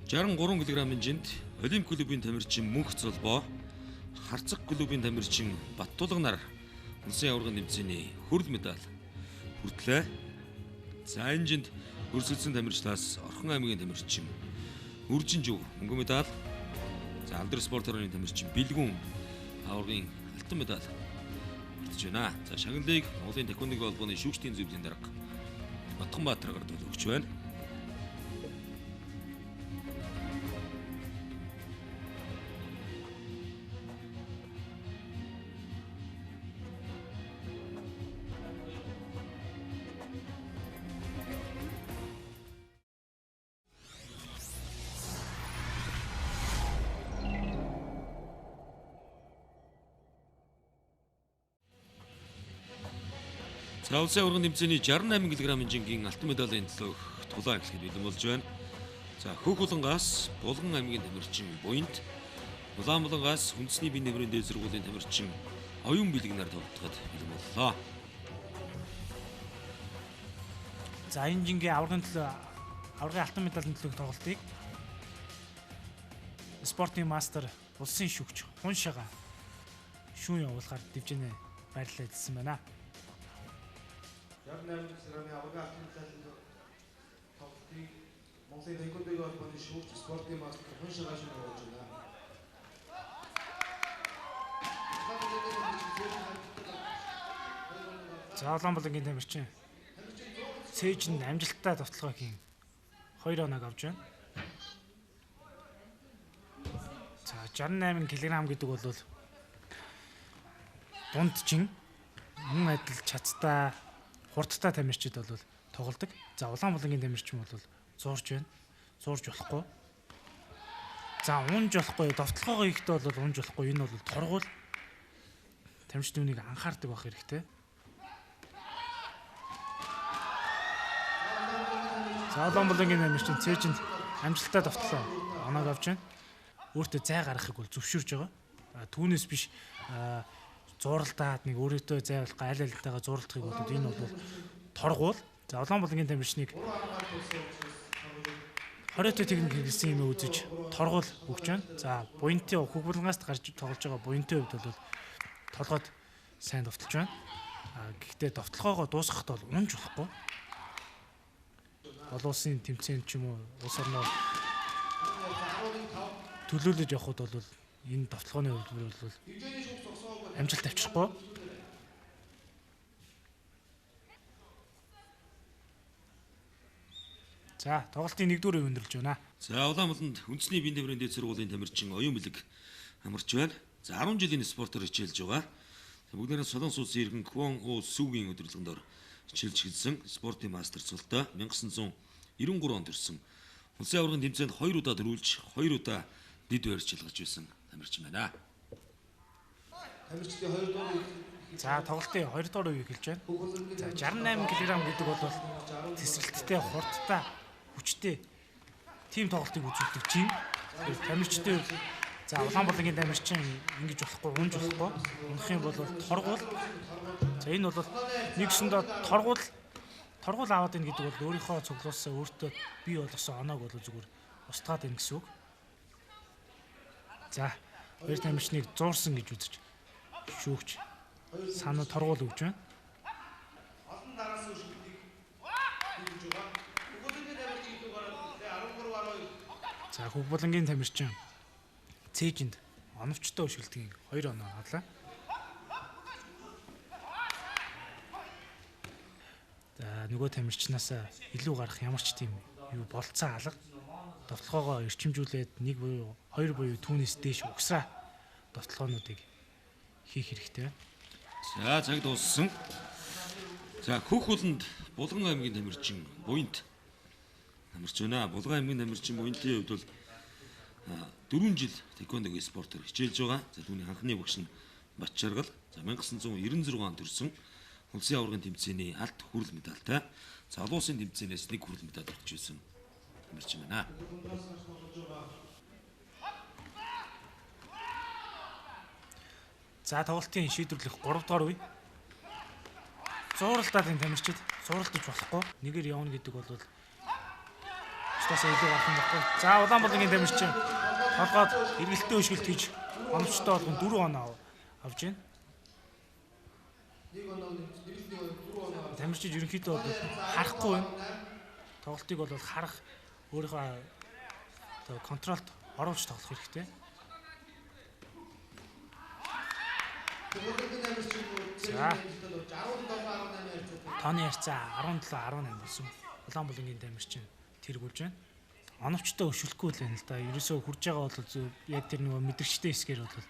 63 кг-ын жинд Олимп клубын тамирчин Мөнх Золбоо, Харцаг клубын тамирчин Баттулганаар улсын аваргын тэмцээний хөрөл медаль хүртлээ. За энэ жинд өрсөлдсөн тамирчдаас Орхон аймгийн тамирчин Үржин Жив мөнгө медаль, за Алдар спорт орны тамирчин Бэлгүн аваргын алтан медаль хүртэж байна. За шагналыг Монголын таеквондогийн холбооны шүүгчдийн зөвлөлийн дарга Батхан Баатар гардаг өгч байна. За улсын аваргын тэмцээний 68 кг-ын жингийн алтан медалийн төлөөх тулаан эхлэхэд бэлэн болж байна. За Хөөхулангаас Булган аймгийн тамирчин Буянт, Улаанбулангаас үндэсний бие нэмрийн дээд сургуулийн тамирчин Оюун Бэлгнаар тоглоход бэлэн боллоо. За энэ жингийн аваргын төлөө аваргын алтан медалийн төлөөх тоглолтыг спортын мастер улсын шүүгч Хун Шага шүүн явуулахаар дивжинэ байрлал эзэлсэн байна. 68 кг-ны аваргын алтан медалийн тоглолтыг Монголын таеквондогийн холбооны шүүгч спортын мастер Хун Шага шүүн явуулж байна. За Улаанбалангийн тамирчин цээжинд амжилттай довтлогоо хийн 2 оног авч байна. За 68 кг гэдэг бол дунд чин мөн адил чацтай хурдтай тамирчид бол тоглодог. За Улаанбалангийн тамирчин бол зуурч байна. Зуурч болохгүй. За унж болохгүй. Довтлогоогоо хийхдээ бол унж болохгүй. Энэ бол торгуул. Тамирчид үүнийг анхаардаг байх хэрэгтэй. За Улаанбалангийн тамирчин цээжинд амжилттай довтлоо. Оноог авч байна. Өөртөө зай гаргахыг бол зөвшөөрж байгаа. Түүнээс биш зууралдаад нэг өөрөөдөө зайвал аль альтайгаа зууралдахыг бол энэ бол торгуул. За Улаанбулангийн тамирчныг 20-той техник хэрэглэсэн юм үзэж торгуул өгч байна. За буянтын Хөгбулангаас гарч тоглож байгаа буянтын хувьд бол толгойд сайн довтолж байна. А гэхдээ довтлогоогоо дуусгахад бол унж болохгүй. Олон улсын тэмцээнд ч юм уу улс орноор төлөөлөж явхад бол энэ довтлогооны хувьд бол амжилт авчрахгүй. За тоглолтын 1-р үе өндөрлөж байна. За Улаанбуланд үндэсний биеийн тамирын дээд сургуулийн тамирчин Оюун Бэлэг амарч байна. За 10 жилийн спортоор хичээлж байгаа. Бүгдээрээ Солонгос улсын иргэн Квон О Сүгийн удирдлагын дор хичээлж эхэлсэн спортын мастер цолтой 1993 онд төрсөн. Улсын аваргын тэмцээнд 2 удаа дөрүүлж 2 удаа дэд байрч шалгарч байсан тамирчин байна. Тамирчдын 2 дугаар За тоглолтын 2 дугаар үе эхэлж байна. За 68 кг гэдэг бол тесрэлттэй, хурдтай, хүчтэй тим тоглолтыг үзүүлдэг жин. Тамирчдын за Улаанбулангийн тамирчин ингэж болохгүй, унж болохгүй. Унах юм бол торгуул. За энэ бол нэгсэндээ торгуул аваад ийн гэдэг бол өөрийнхөө цуглуулсан өөртөө бий болгосон оноог бол зүгээр устгаад ийн гэсэн үг. За хоёр тамирчныг зуурсан гэж үзэж шүүгч санаа торгуул өгч байна. Олон дараасан өшгөлтийг хийж байгаа. Хөгбулангийн тамирчин илүү гараад 13.2. За Хөгбулангийн тамирчин цээжинд оновчтой өшгөлтийн 2 оноо авлаа. За нөгөө тамирчнаас илүү гарах ямар ч тийм юу болцсон алга. Довтлогоогоо эрчимжүүлээд 1 буюу 2 буюу түүнээс дээш угсраа довтлогоонуудыг хийх хэрэгтэй байна. За цаг дууссан. За Хөх хуланд Булган аймгийн тамирчин Буянт амарч байна. Булган аймгийн тамирчин Буянтын хувьд бол 4 жил тэквондогийн спортоор хичээлж байгаа. За түүний анхны багш нь Батчаргал. За 1996 онд төрсөн улсын аваргын тэмцээний алт хүрэл медальтай. За олон улсын тэмцээнээс 1 хүрэл медаль авч байсан тамирчин байна. За тоглолтын шийдвэрлэх 3 дугаар үе. Зууралдаад энэ тамирчид зууралдаж болохгүй. Нэгээр явна гэдэг бол бусдаас илүү гарах юм баггүй. За Улаанбулангийн тамирчин толгойд эргэлтээ өшгөлт хийж оновчтой болгон 4 оноо авч байна. 1 оноо нэмэлт 4 оноо. Тамирчид ерөнхийдөө бол харахгүй байна. Тоглолтыг бол харах өөрийнхөө одоо контролд оруулж тоглох хэрэгтэй. За. Тооны харьцаа 17-18 болсон. Улаанбулангийн тамирчин тэргүүлж байна. Оновчтой өшөлөхгүй л байна л да. Ерөөсөө хурж байгаа бол зөв яг тэр нөгөө мэдрэгчтэй хэсгээр бол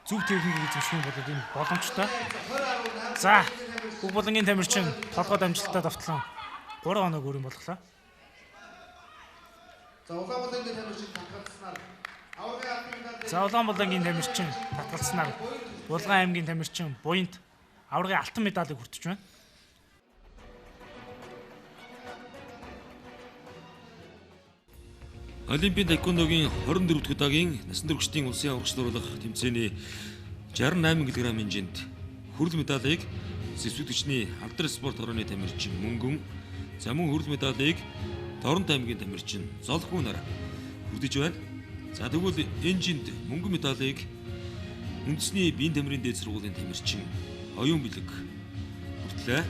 зөв техникийг эзэмших юм бол энэ боломжтой. За Хөгбулангийн тамирчин толгойд амжилттай довтлон 3 оноо өрөн болголоо. За Улаанбулангийн тамирчин татгалцсанаар аваргын алтан медаль. За Улаанбулангийн тамирчин татгалцсанаар Булган аймгийн тамирчин Буянт аваргын алтан медалийг хүртэж байна. Олимпийн тэквондогийн 24 дахь удаагийн насан туршидын улсын аваргачлуулах тэмцээний 68 кг-ийн жинд хүрэл медалийг сэсвэдэгчний алдар спорт хорооны тамирчин Мөнгөн, за мөн хүрэл медалийг Дорнот аймгийн тамирчин Золхүү нар хүрдэж байна. За тэгвэл энэ жинд мөнгөн медалийг үндэсний биеийн тамирын дээд сургуулийн тамирчин Оюун Бэлэг хүртлээ.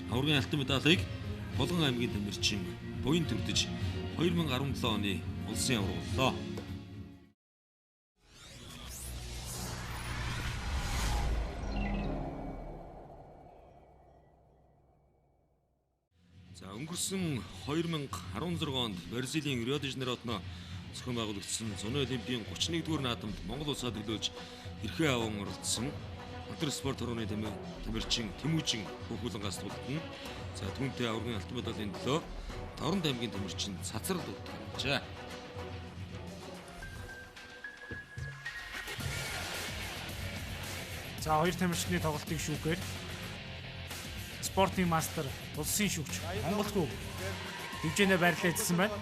Аваргын алтан медалийг Булган аймгийн тамирчин Буян төрдөж 2017 оны улсын аварга боллоо. За өнгөрсөн 2016 онд Бразилийн Рио де Жанейрод зохион байгуулагдсан зуны олимпийн 31-р наадамд Монгол улсаа төлөөж эрхээ аван оролцсон алдар спорт хорооны тамирчин Тэмүүжин Хөхүүлэнгаас тултна. За түүнтэй аваргын алтан медалийн төлөө Дорнот аймгийн тамирчин цацрал удажээ. За хоёр тамирчны тоглолтыг шүүхээр спортын мастер улсын шүүгч Монголгүү дивжэнэ байрлал эзэлсэн байна.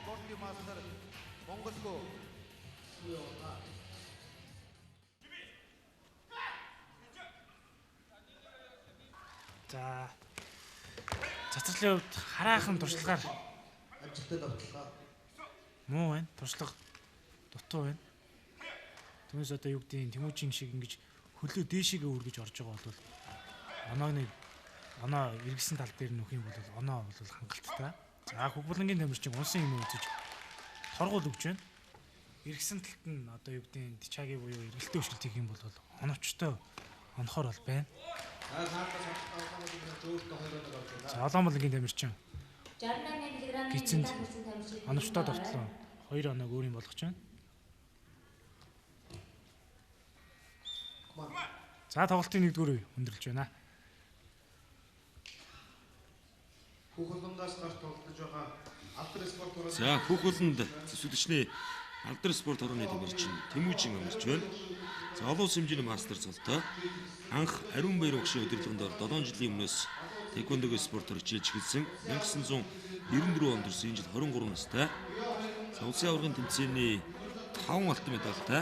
Спортын мастер Монголгүү. За цацралын хувьд хараахан туршлагаар амжилттай довтлоо. Муу байна. Туршлага дутуу байна. Түүнээс одоо юу гэдгийг Тэмүүжин шиг ингэж хөлөө дээшээгээ үргэж орж байгаа бол онооны оноо эргэсэн тал дээр нөх юм бол оноо бол хангалттай. За Хөгбулангийн тамирчин унсан юм үзэж торгуул өгч байна. Эргэсэн талд нь одоо юу гэдгийг Тичагийн буюу эргэлтээ өшгөлт хийх юм бол оновчтой онохоор бол байна. За Улаанбулангийн тамирчин 68 кг-ийн Гизэнд медаль хүрсэн тамирчид оновчтой довтлоо. 2 оноог өөрийн болгож байна. За тоглолтын 1-р үе өндөрлөж байна. Хүүхэлдээс гарч тоглож байгаа Алдар спорт хорооны За Хүүхэлэнд зүсүлэгчний Алдар спорт хорооны тамирчин Тэмүүжин амарч байна. За олон улсын хэмжээний мастер цолтой анх Ариун Баяр багшийн удирдлаганд 7 жилийн өмнөөс тэквондогийн спортоор хичээлж эхэлсэн. 1994 онд төрсэн, энэ жил 23 настай. За улсын аваргын тэмцээний 5 алтан медальтай.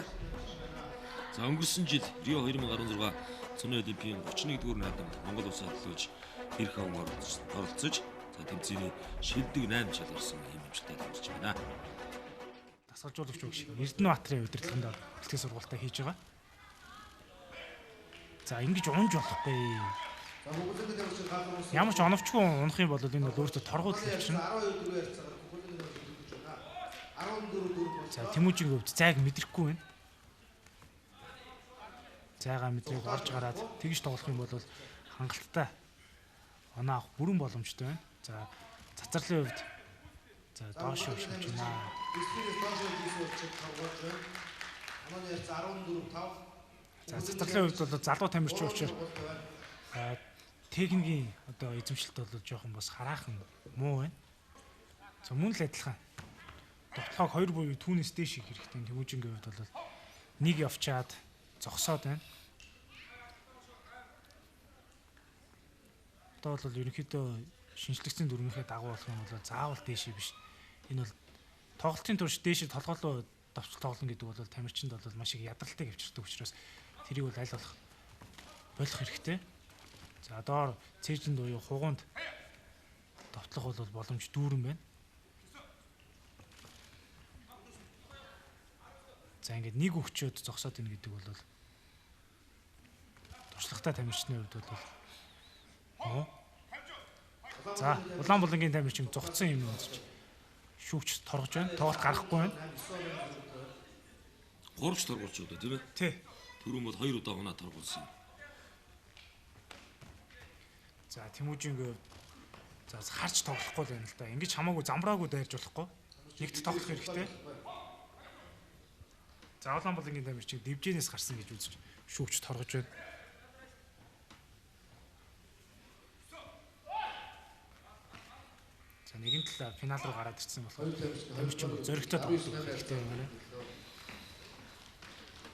За өнгөрсөн жил Рио 2016 зуны олимпийн 31-р наадамд Монгол улсаа төлөөж эрх аван оролцож, за тэмцээний шилдэг 8 шалгарсан ийм хэмжээтэй тамирч байна. Дасгалжуулагч багш Эрдэнэбаатарын удирдлаганд бэлтгэл сургалтаа хийж байгаа. За ингэж унж болохгүй. За Хүүхэлдэн тамирчин гаалгар унсан. Ямар ч оновчгүй унах юм бол энэ бол өөртөө торгуул авчирна. 12 4 ярилцаагаар Хүүхэлдэн тамирчин дөрвөж байна. 14 4 боллоо. За Тэмүүжийн хувьд зайг мэдрэхгүй байна. Зайгаа мэдрээд орж гараад тэгж тоглох юм бол хангалттай оноо авах бүрэн боломжтой байна. За цацралын хувьд за доош өшгөж байна. Дисплейс доош хийсэн учраас торгуулж байна. Онооны ярилцаа 14 5. За цацралын хувьд бол залуу тамирчин учраас техникийн одоо эзэмшилт бол жоохон бас хараахан муу байна. За мөн л адилхан. Довтлогоо 2 буюу түүнээс дээш хийх хэрэгтэй. Тэмүүжингийн хувьд бол нэг явчаад зогсоод байна. Одоо бол ерөнхийдөө шинжлэгдсэн дүрмийнхээ дагуу болох юм бол заавал дээшээ биш. Энэ бол тоглолтын турш дээшээ толгойлоо давч тоглоно гэдэг бол тамирчинд бол маш их ядралтай авчирдаг учраас тэрийг бол аль болох болох хэрэгтэй. За доор цээжинд буюу хугуунд довтлох бол боломж дүүрэн байна. За ингээд нэг өгчөөд зогсоод ийн гэдэг бол туршлагатай тамирчны хувьд бол муу. За Улаанбулангийн тамирчин зогцсон юм үзэж шүүгч торгож байна. Тоглолт гарахгүй байна. 3 ч торгуулж удаа тийм ээ. Тий. Түрүүн бол 2 удаа унаа торгуулсан. За Тэмүүжингийн хувьд за харж тоглохгүй л байна л да. Ингэж хамаагүй замбраагүй дайрж болохгүй. Нэгт тоглох хэрэгтэй. За Улаанбулангийн тамирчин дивжэнээс гарсан гэж үзэж шүүгч торгож байна. За нэгэн талаа финал руу гараад ирсэн болохоор тамирчин бол зоригтой тоглох хэрэгтэй юм байна.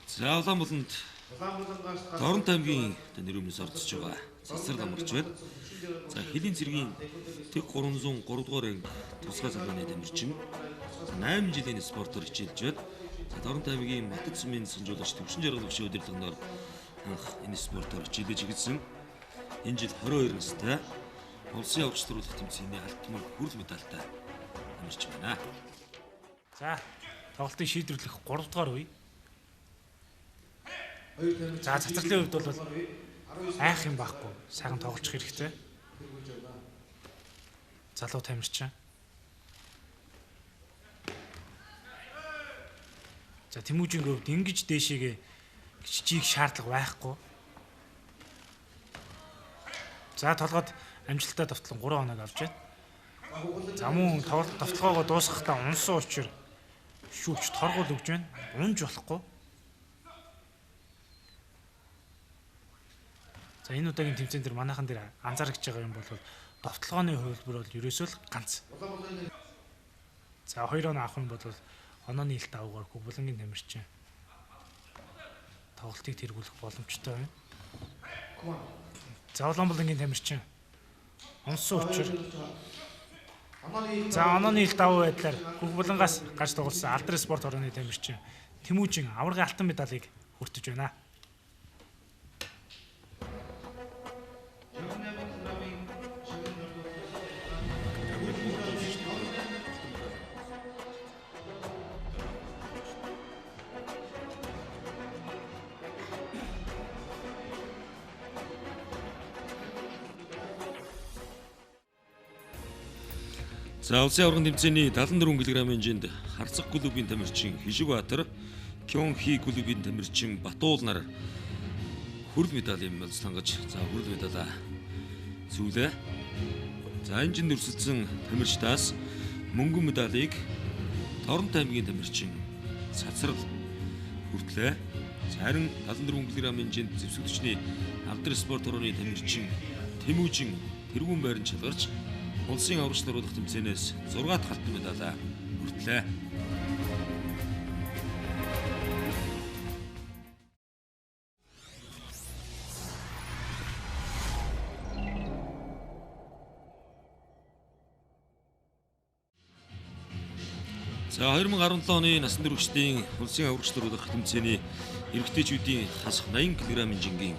За Улаанбуланд Улаанбулангаас Дорнот аймгийн нэр өмнөөс оролцож байгаа. Цацрал амарч байна. За хөлийн цэргийн тэг 303 дугаар анги тусгай салааны тамирчин 8 жилийн спортоор хичээлж байна. За Дорнот аймгийн Батд сумын санжуулагч Төвшин жаргал багшийн удирдлагаар анх энэ спортоор хичээлж эхэлсэн. Энэ жил 22 настай улсын аварч төрүүлэх тэмцээний алтан мөнгө хүрэл медальтай тамирчин байна. За тоглолтыг шийдвэрлэх 3 дугаар үе. За цацралын хувьд бол айх юм байхгүй. Сайхан тоглох хэрэгтэй. Залуу тамирчин. За Тэмүүжингийн хувьд ингэж дээшээгээ жиг шаардлага байхгүй. За толгойд амжилттай довтлон 3 хоног авч байна. За мөн тоглолт довтлогоогоо дуусгахдаа унсан учраас шүүгч торгуул өгч байна. Унж болохгүй. За энэ удаагийн тэмцээн дээр манайхан дээр анзаарч байгаа юм бол довтлогооны хувилбар бол ерөөсөө л ганц. За 2 оноо авах юм бол онооны илт аваагаар Хөгбулангийн тамирчин тоглолтыг тэргүүлэх боломжтой байна. За Улаанбулангийн тамирчин унсан учраас за онооны илт давуу байдлаар Хөгбулангаас гарч тоглосон Алдар спорт хорооны тамирчин Тэмүүжин аваргын алтан медалийг хүртэж байна. 68 кг За улсын аваргын тэмцээний 74 кг-ын жинд Харцаг клубын тамирчин Хишиг Баатар, Кёнхи клубын тамирчин Батуул нар хүрэл медалийн мэлслангаж за хүрэл медалаа зүүлээ. За энэ жинд өрсөлдсөн тамирчдаас мөнгөн медалийг Торонто аймгийн тамирчин Цацрал хүртлээ. За харин 74 кг-ын жинд зэвсэгдчний алдар спорт орны тамирчин Тэмүүжин тэргүүн байран чалгарч улсын аврагч наруулах тэмцээнээс 6 дахь алтан медалаа хүртлээ. За 2017 оны насан туршидын улсын аврагч наруулах тэмцээний эрэгтэйчүүдийн хасах 80 кг-ын жингийн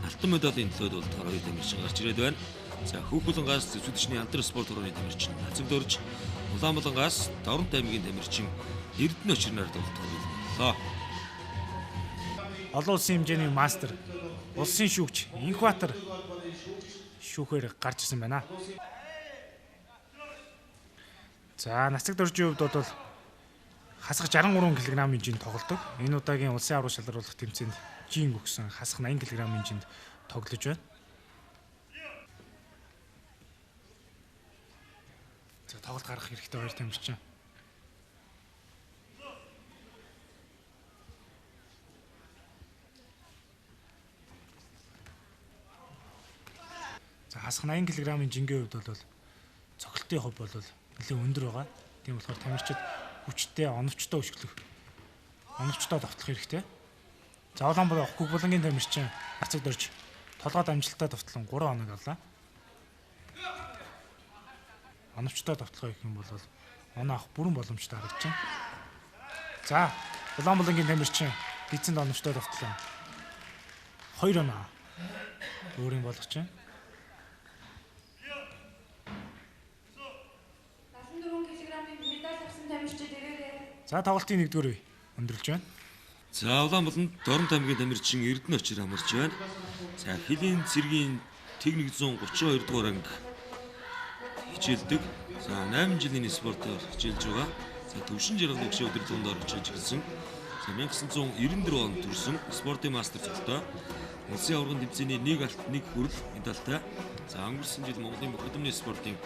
алтан медалийн төлөөд болтгоор хоёр тамирчин гарч ирээд байна. За Хүүхүлэнгаас зэвсэгдчний алдар спорт орны тамирчин Нацагдөрж, Улаанбалангаас Доронт аймгийн тамирчин Эрдэнэ очирнаар тоглолтоор бэлэн боллоо. Олон улсын хэмжээний мастер, улсын шүүгч Инхбатар шүүхээр гарч ирсэн байна. За Нацагдөржийн хувьд бол хасах 63 кг-ын жинд тоглодог. Энэ удаагийн улсын аврал шалгаруулах тэмцээнд жин өгсөн хасах 80 кг-ын жинд тоглож байна. За тоглолт гаргах хэрэгтэй хоёр тамирчин. За хасах 80 кг-ын жингийн хувьд бол цогцолтын хувь бол нэлээд өндөр байгаа. Тийм болохоор тамирчид хүчтэй, оновчтой өшөглөх, оновчтой довтлох хэрэгтэй. За Улаанбаатар Хөгбулангийн тамирчин Нацагдөрж толгойд амжилттай довтлон 3 оног авлаа. Оновчтой довтлогоо гэх юм бол оноо авах бүрэн боломжтой харагдаж байна. За Улаанбалангийн тамирчин гидсэнд оновчтой довтлон 2 оноо өөрийн болгож байна. 74 кг-ын медаль авсан тамирчид ирээрэй. За тоглолтын 1-р үе өндөрлөж байна. За Улаанбаланд Доронт аймгийн тамирчин Эрдэнэ очир амарч байна. За Хилийн цэргийн тэг 132 дугаар анги хичээлдэг. За 8 жилийн спортоор хичээлж байгаа. За Төвшин жаргал өгшөө удирдлагын доор хичээлж эхэлсэн. За 1994 онд төрсэн спортын мастер цолтой. Улсын аваргын тэмцээний 1 алт 1 хүрэл медальтай. За өнгөрсөн жил Монголын бухимдны спортын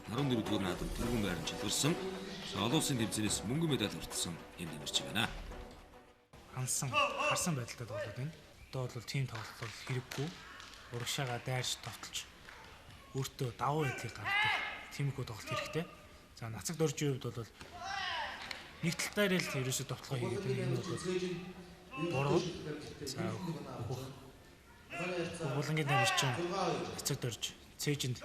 14 дугаар наадам тэргүүн байран чалгарсан. За олон улсын тэмцээнээс мөнгөн медаль хүртсэн юм тамирчин байна. Ансан харсан байдалтай тоглоод байна. Одоо бол тим тоглолт бол хэрэггүй. Урагшаага дайрч товтолж өөртөө давуу байдлыг гаргадаг. Тиймэрхүү тоглолт хэрэгтэй. За Нацагдөржийн хувьд бол нэг талдаа л ерөөсөө довтлогоо хийгээд байна. Энэ бол буруу. За Хөгбулангийн тамирчин Нацагдөрж цээжинд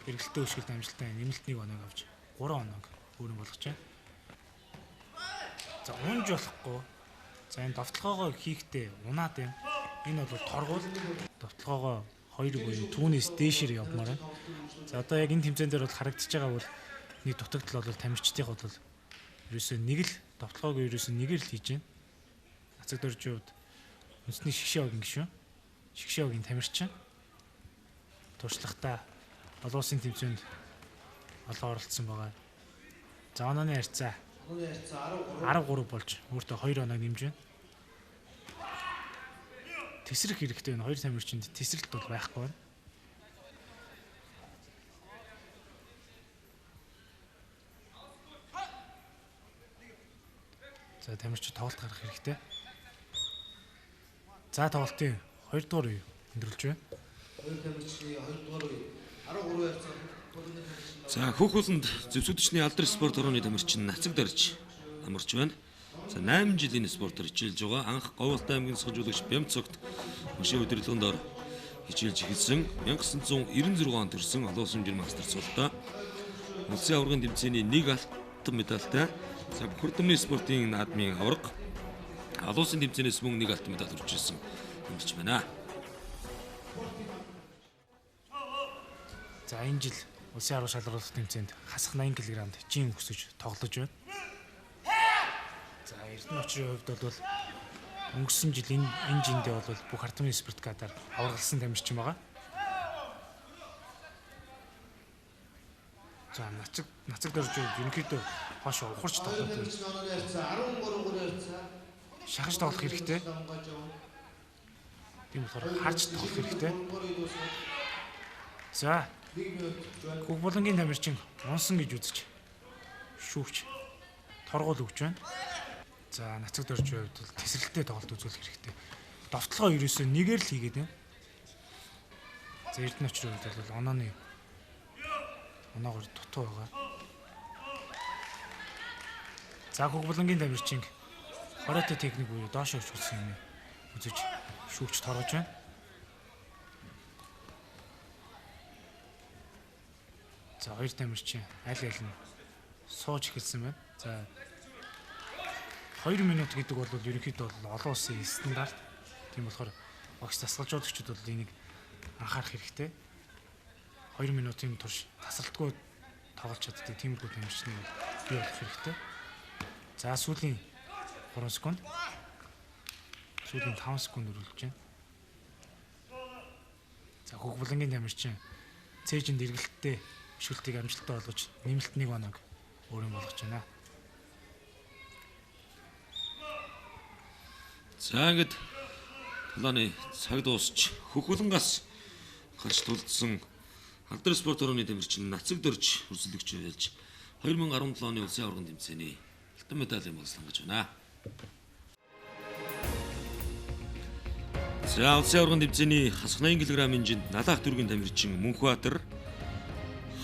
эргэлтээ өшгөлт амжилттай нэмэлт 1 оног авч 3 оног өөрийн болгож байна. За унж болохгүй. За энэ довтлогоогоо хийхдээ унаад байна. Энэ бол торгуул довтлогоогоо 2 буюу түүнээс дээшээр явмаар байна. За одоо яг энэ тэмцээн дээр бол харагдаж байгаа бол нэг дутагдал бол тамирчдын бол ерөөсөө нэг л довтлогоог ерөөсөө нэгээр л хийж байна. Нацагдөржийн хувьд үндэсний шигшээ багийн гишүүн, шигшээ багийн тамирчин туршлагатай олон улсын тэмцээнд олон оролцсон байгаа. За онооны харьцаа 13 болж өөртөө 2 оноо нэмж байна. Тэсрэх хэрэгтэй байна. Хоёр тамирчинд тэсрэлт бол байхгүй байна. За тамирчид тоглолт гаргах хэрэгтэй. За тоглолтын 2 дугаар үе өндөрлөж байна. Хоёр тамирчны 2 дугаар үе 13 харьцаа. За Хүүхүлэнд зэвсэгдчний алдар спорт орны тамирчин Нацагдөрж амарч байна. За 8 жилийн спортоор хичээлж байгаа. Анх Говьалтай аймгийн сахижуулагч Бямцогт машин удирдлагын доор хичээлж эхэлсэн. 1996 онд төрсэн олон улсын хэмжээний мастер цолтой. Улсын аваргын тэмцээний 1 алтан медальтай. За бохирдмын спортын наадмын аварга олон улсын тэмцээнээс мөн 1 алтан медаль хүрч ирсэн тамирчин байна. За энэ жил улсын аварга шалгаруулах тэмцээнд хасах 80 кг-д жин өсөж тоглож байна. За Эрдэнэ очрын хувьд бол өнгөрсөн жил энэ жиндээ бол бүх артмын спорткадаар аваргалсан тамирчин байгаа. За нацаг дөрж ерөнхийдөө хойш ухарч тоглох. Шахаж тоглох хэрэгтэй. Тийм болохоор харж тоглох хэрэгтэй. За Хөх булангийн тамирчин унсан гэж үзэж шүүгч торгуул өгч байна. За нацаг дөржийн хувьд бол тесрэлттэй тоглолт үзүүлэх хэрэгтэй. Довтлогоо ерөөсөө нэгээр л хийгээд байна. За Эрдэнэ очрын хувьд бол оноогоор дутуу байгаа. За Хөх булангийн тамирчин хориотой техник буюу доош өчгөлсөн юм үзэж шүүгч торгож байна. За хоёр тамирчин аль аль нь сууж эхэлсэн байна. За 2 минут гэдэг бол ерөнхийдөө бол олон улсын стандарт. Тийм болохоор багш дасгалжуулагчид бол энийг анхаарах хэрэгтэй. 2 минутын турш тасралтгүй тоглож чаддаг тиймэрхүү тамирчныг бол бий болох хэрэгтэй. За сүүлийн 3 секунд. Сүүлийн 5 секунд үргэлжлэж байна. За Хөх булангийн тамирчин цээжинд эргэлттэй шүлтийг амжилттай болгож нэмэлт 1 оног өөрийн болгож байна. За ингээд тулааны цаг дуусч Хөх булангаас гарч тулдсан Алдар спорт орны тамирчин Нацаг дөрж өрсөлдөгч байлж 2017 оны улсын аваргын тэмцээний алтан медалийн болслон гэж байна. За улсын аваргын тэмцээний хасах 80 кг-ын жинд Налаах дүүргийн тамирчин Мөнхбаатар,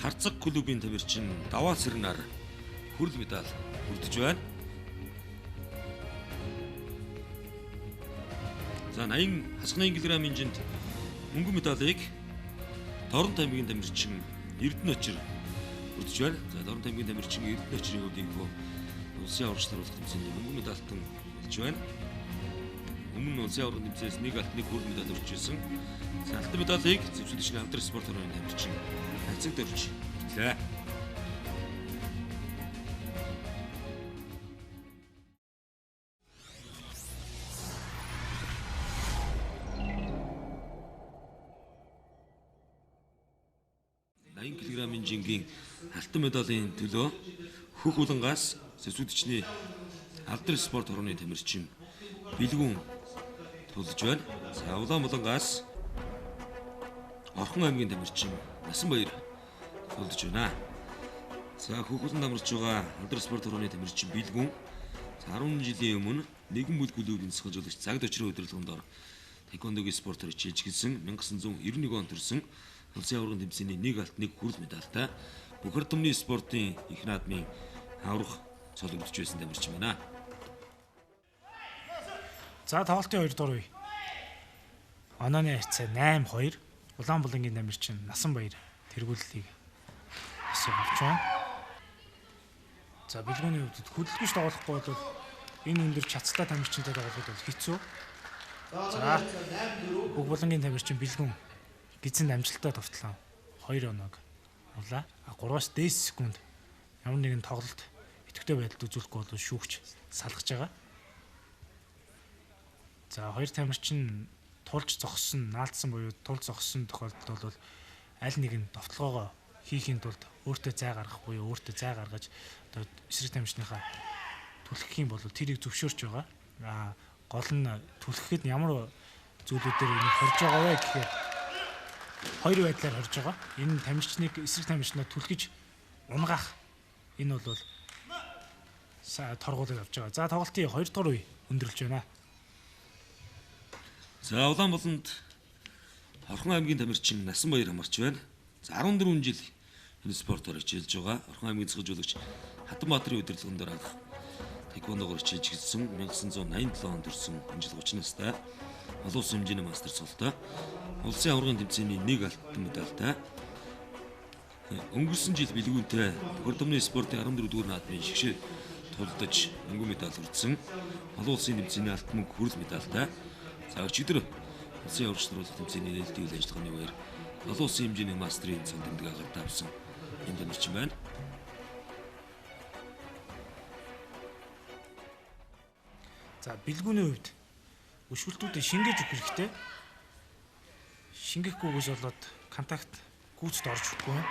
Харцаг клубын тамирчин Даваа Сэрнаар хүрэл медаль хүрдэж байна. За 80 хасах 80 кг-ын жинд мөнгөн медалийг Дорнот аймгийн тамирчин Эрдэнэ очир хүрдэж байна. За Дорнот аймгийн тамирчин Эрдэнэ очирын хувьд энэхүү улсын аварч харуулах тэмцээний мөнгөн медальтан болж байна. Өмнө нь улсын аваргын тэмцээнээс 1 алт 1 хүрэл медаль өрчсөн. За алтан медалийг зэвсэгч Алдар спорт орны тамирчин Нацаг дөрж хүртлээ. 80 кг-ын жингийн алтан медалийн төлөө Хөх булангаас зэвсэгчний Алдар спорт орны тамирчин Бэлгүүн тулж байна. За Улаан булангаас Орхон аймгийн тамирчин Насанбаяр тулж байна. За Хөх буланд амарч байгаа Алдар спорт орны тамирчин Бэлгүүн 10 жилийн өмнө нэгэн бүл клубын засгалжуулагч Загд очрын удирдлагын дор таеквондогийн спортоор хичээлж эхэлсэн. 1991 онд төрсэн улсын аваргын тэмцээний 1 алт 1 хүрэл медальтай бүх ардмны спортын их наадмын аврах цол өгдөж байсан тамирчин байна. За тоглолтын 2 дугаар үе. Онооны харьцаа 8-2. Улаан булангийн тамирчин Насанбаяр тэргүүллийг асуу авч байна. За Бэлгүүний хувьд хөдөлгөж тоглохгүй бол энэ өндөр чацлаа тамирчинтай тоглоход бол хэцүү. За Хөх булангийн тамирчин Бэлгүүн гизэнд амжилттай товтлоо. 2 оног улаа. 3-аас дээш секунд ямар нэгэн тоглолт идэвхтэй байдалд үзүүлэхгүй бол шүүгч салгаж байгаа. За хоёр тамирчин тулж зогссон, наалдсан буюу тулж зогссон тохиолдолд бол аль нэг нь довтлогоогоо хийхийн тулд өөртөө зай гаргах буюу өөртөө зай гаргаж одоо эсрэг тамирчныхаа түлхэх юм бол тэрийг зөвшөөрч байгаа. Аа гол нь түлхэхэд ямар зүйлүүдээр энийг хорж байгаа вэ гэхээр хоёр байдлаар хорж байгаа. Энэ тамирчныг эсрэг тамирчнаа түлхэж унгаах энэ бол торгуулыг авч байгаа. За тоглолтын 2 дугаар үе өндөрлөж байна. За Улаан буланд Орхон аймгийн тамирчин Насанбаяр хамарч байна. За 14 жил энэ спортоор хичээлж байгаа. Орхон аймгийн засгалжуулагч Хатанбаатарын удирдлагын дор анх таеквондогоор хичээлж эхэлсэн. 1987 онд төрсэн энэ жил 30 настай. Олон улсын хэмжээний мастер цолтой. Улсын аваргын тэмцээний 1 алтан медальтай. Өнгөрсөн жил Бэлгүүнтэй төхөр спортын 14 дугаар наадмын шигшээ тулдаж мөнгөн медаль хүртсэн. Олон улсын тэмцээний алтан мөнгө хүрэл медальтай. За өчигдөр улсын аварч харуулах тэмцээний нээлтийн үйл ажиллагааны үеэр олон улсын хэмжээний мастрын цол тэмдэг агартаа авсан энэ тамирчин байна. За Бэлгүүний хувьд өшгөлтүүдийг шингээж өгөх хэрэгтэй. Шингэхгүйгээс болоод контакт гүйцэд орж өгөхгүй байна.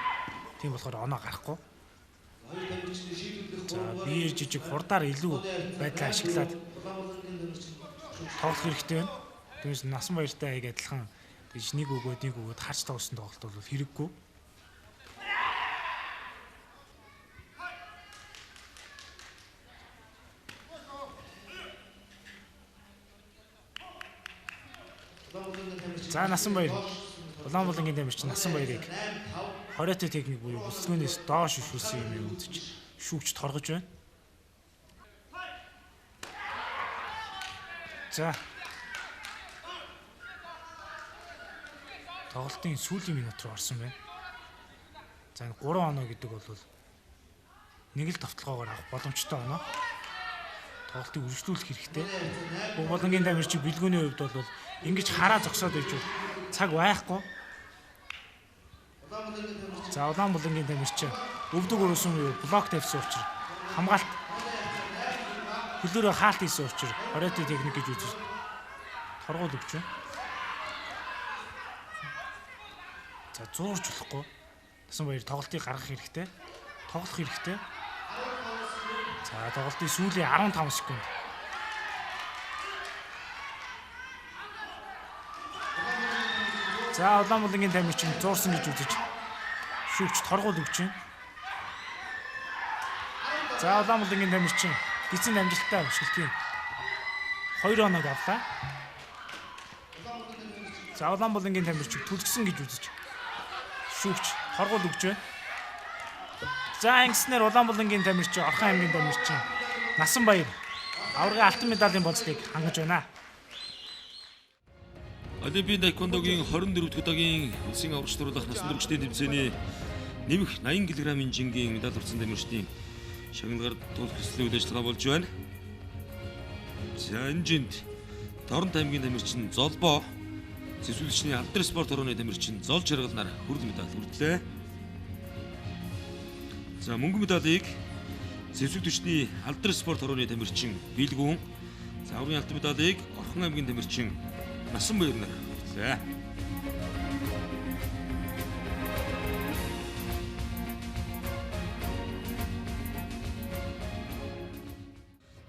Тийм болохоор оноо гарахгүй. За биеэр жижиг хурдаар илүү байдлаа ашиглаад тоглох хэрэгтэй байна. Түүнээс Насан Баяртай яг адилхан тэгж нэг өгөөд харж тоглосон тоглолт бол хэрэггүй. За Насан Баяр Улаанбулангийн тамирчин Насан Баярыг хориотой техник буюу бүсгүүнээс доош өшүүлсэн юм үзэж шүүгч торгож байна. За тоглолтын сүүлийн минут руу орсон байна. За энэ 3 оноо гэдэг бол нэг л товтлогоогоор авах боломжтой оноо. Тоглолтыг үргэлжлүүлэх хэрэгтэй. Булангийн тамирчин бэлгүүний хувьд бол ингэж хараа зогсоод байж цаг байхгүй. За Улаанбулангийн тамирчин өвдөг өрөөсөн үе блок тавьсан учраас хамгаалт хөлөөрөө хаалт хийсэн учраас хориотой техник гэж үзэж торгуул өгч байна. За зуурч болохгүй. Насан Баяр тоглолтыг гаргах хэрэгтэй. Тоглох хэрэгтэй. За тоглолтын сүүлийн 15 секунд. За Улаанбулангийн тамирчин зуурсан гэж үзэж шүүгч торгуул өгч байна. За Улаанбулангийн тамирчин гисэнд амжилттай өшгөлтийн 2 оног авлаа. За Улаанбулангийн тамирчин түлхсэн гэж үзэж шүүгч торгуул өгч байна. За ингэснээр Улаанбулангийн тамирчин Орхон аймгийн тамирчин Насан Баяр аваргын алтан медалийн болцлыг хангаж байна. Олимпийн таеквондогийн 24 дахь удаагийн улсын аврагч туруулах насан туршидын тэмцээний нэмэх 80 кг-ийн жингийн медаль авсан тамирчдын шагналгаар тулах ёслолын үйл ажиллагаа болж байна. За энэ жинд Дорнот аймгийн тамирчин Золбоо, зэвсэгчний алдар спорт орооны тамирчин Зол Жаргалнаар хүрэл медаль хүртлээ. За мөнгөн медалийг зэвсэгчний алдар спорт орооны тамирчин Билгүүн, за аврагын алтан медалийг Орхон аймгийн тамирчин Насан Баяр нар хүртлээ.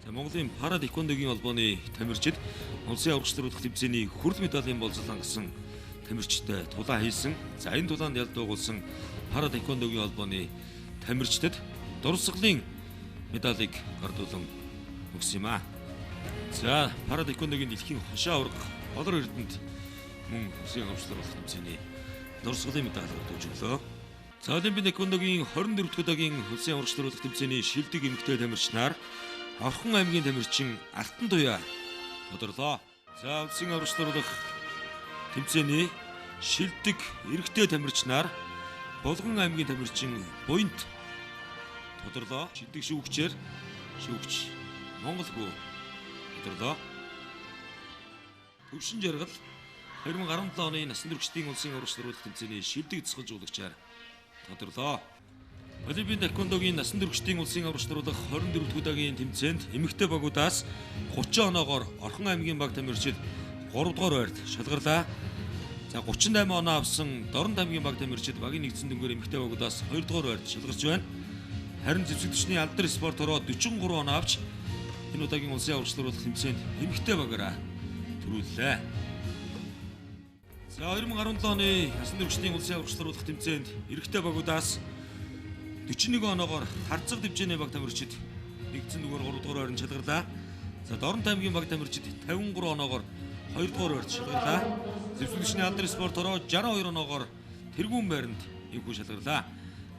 За Монголын пара таеквондогийн холбооны тамирчид улсын аврагч туруулах тэмцээний хүрэл медалийн болцол хангасан тамирчтай тулаан хийсэн. За энэ тулаанд ялд дуугуулсан пара таеквондогийн холбооны тамирчдад дурсгалын медалийг гардуулан өгсөн юм аа. За пара таеквондогийн дэлхийн хошоо аварга Олор Эрдэнэт мөн улсын аврагч туруулах тэмцээний дурсгалын медаль гардуулж өглөө. За Олимпийн таеквондогийн 24 дахь удаагийн улсын аврагч туруулах тэмцээний шилдэг эмэгтэй тамирчнаар Орхон аймгийн тамирчин Алтан Туяа тодорлоо. За улсын аврагч туруулах тэмцээний шилдэг эрэгтэй тамирчнаар Булган аймгийн тамирчин Буянт тодорлоо. Шилдэг шүүгчээр шүүгч Монгол хүү тодорлоо. Төвшин Жаргал 2017 оны насан туршидын улсын аврагч туруулах тэмцээний шилдэг дасгал жуулагчаар тодорлоо. Олимпийн таеквондогийн насан туршидын улсын аврагч туруулах 24 дахь удаагийн тэмцээнд эмэгтэй багуудаас 30 оноогоор Орхон аймгийн баг тамирчид 3 дугаар байрт шалгарлаа. За 38 оноо авсан Дорнот аймгийн баг тамирчид багийн нэгдсэн дүнгээр эмэгтэй багуудаас 2 дугаар байрт шалгарч байна. Харин зэвсэгчний алдар спорт ороо 43 оноо авч энэ удаагийн улсын аврагч туруулах тэмцээнд эмэгтэй багаараа төрүүллээ. За 2017 оны насан туршидын улсын аврагч туруулах тэмцээнд эрэгтэй багуудаас 41 оноогоор Харцаг дивжээний баг тамирчид нэгдсэн дүгээр 3 дугаар байранд шалгарлаа. За Дорнот аймгийн баг тамирчид 53 оноогоор 2 дугаар байранд шалгарлаа. Зэвсэгчний алдар спорт ороо 62 оноогоор тэргүүн байранд ивхүү шалгарлаа.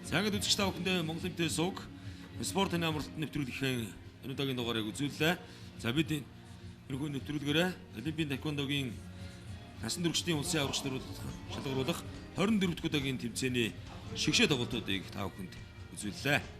За ингээд үзэгч та бүхэндээ Монголын мэдээ сувг спортын амралтанд нэвтрүүлэхийн энэ удаагийн дугаарыг үзүүллээ. За бид энэхүү нэвтрүүлгээрээ Олимпийн таеквондогийн насан туршидын улсын аврагч шалгаруулах 24 дахь удаагийн тэмцээний шигшээ тоглолтуудыг та бүхэнд үзүүллээ.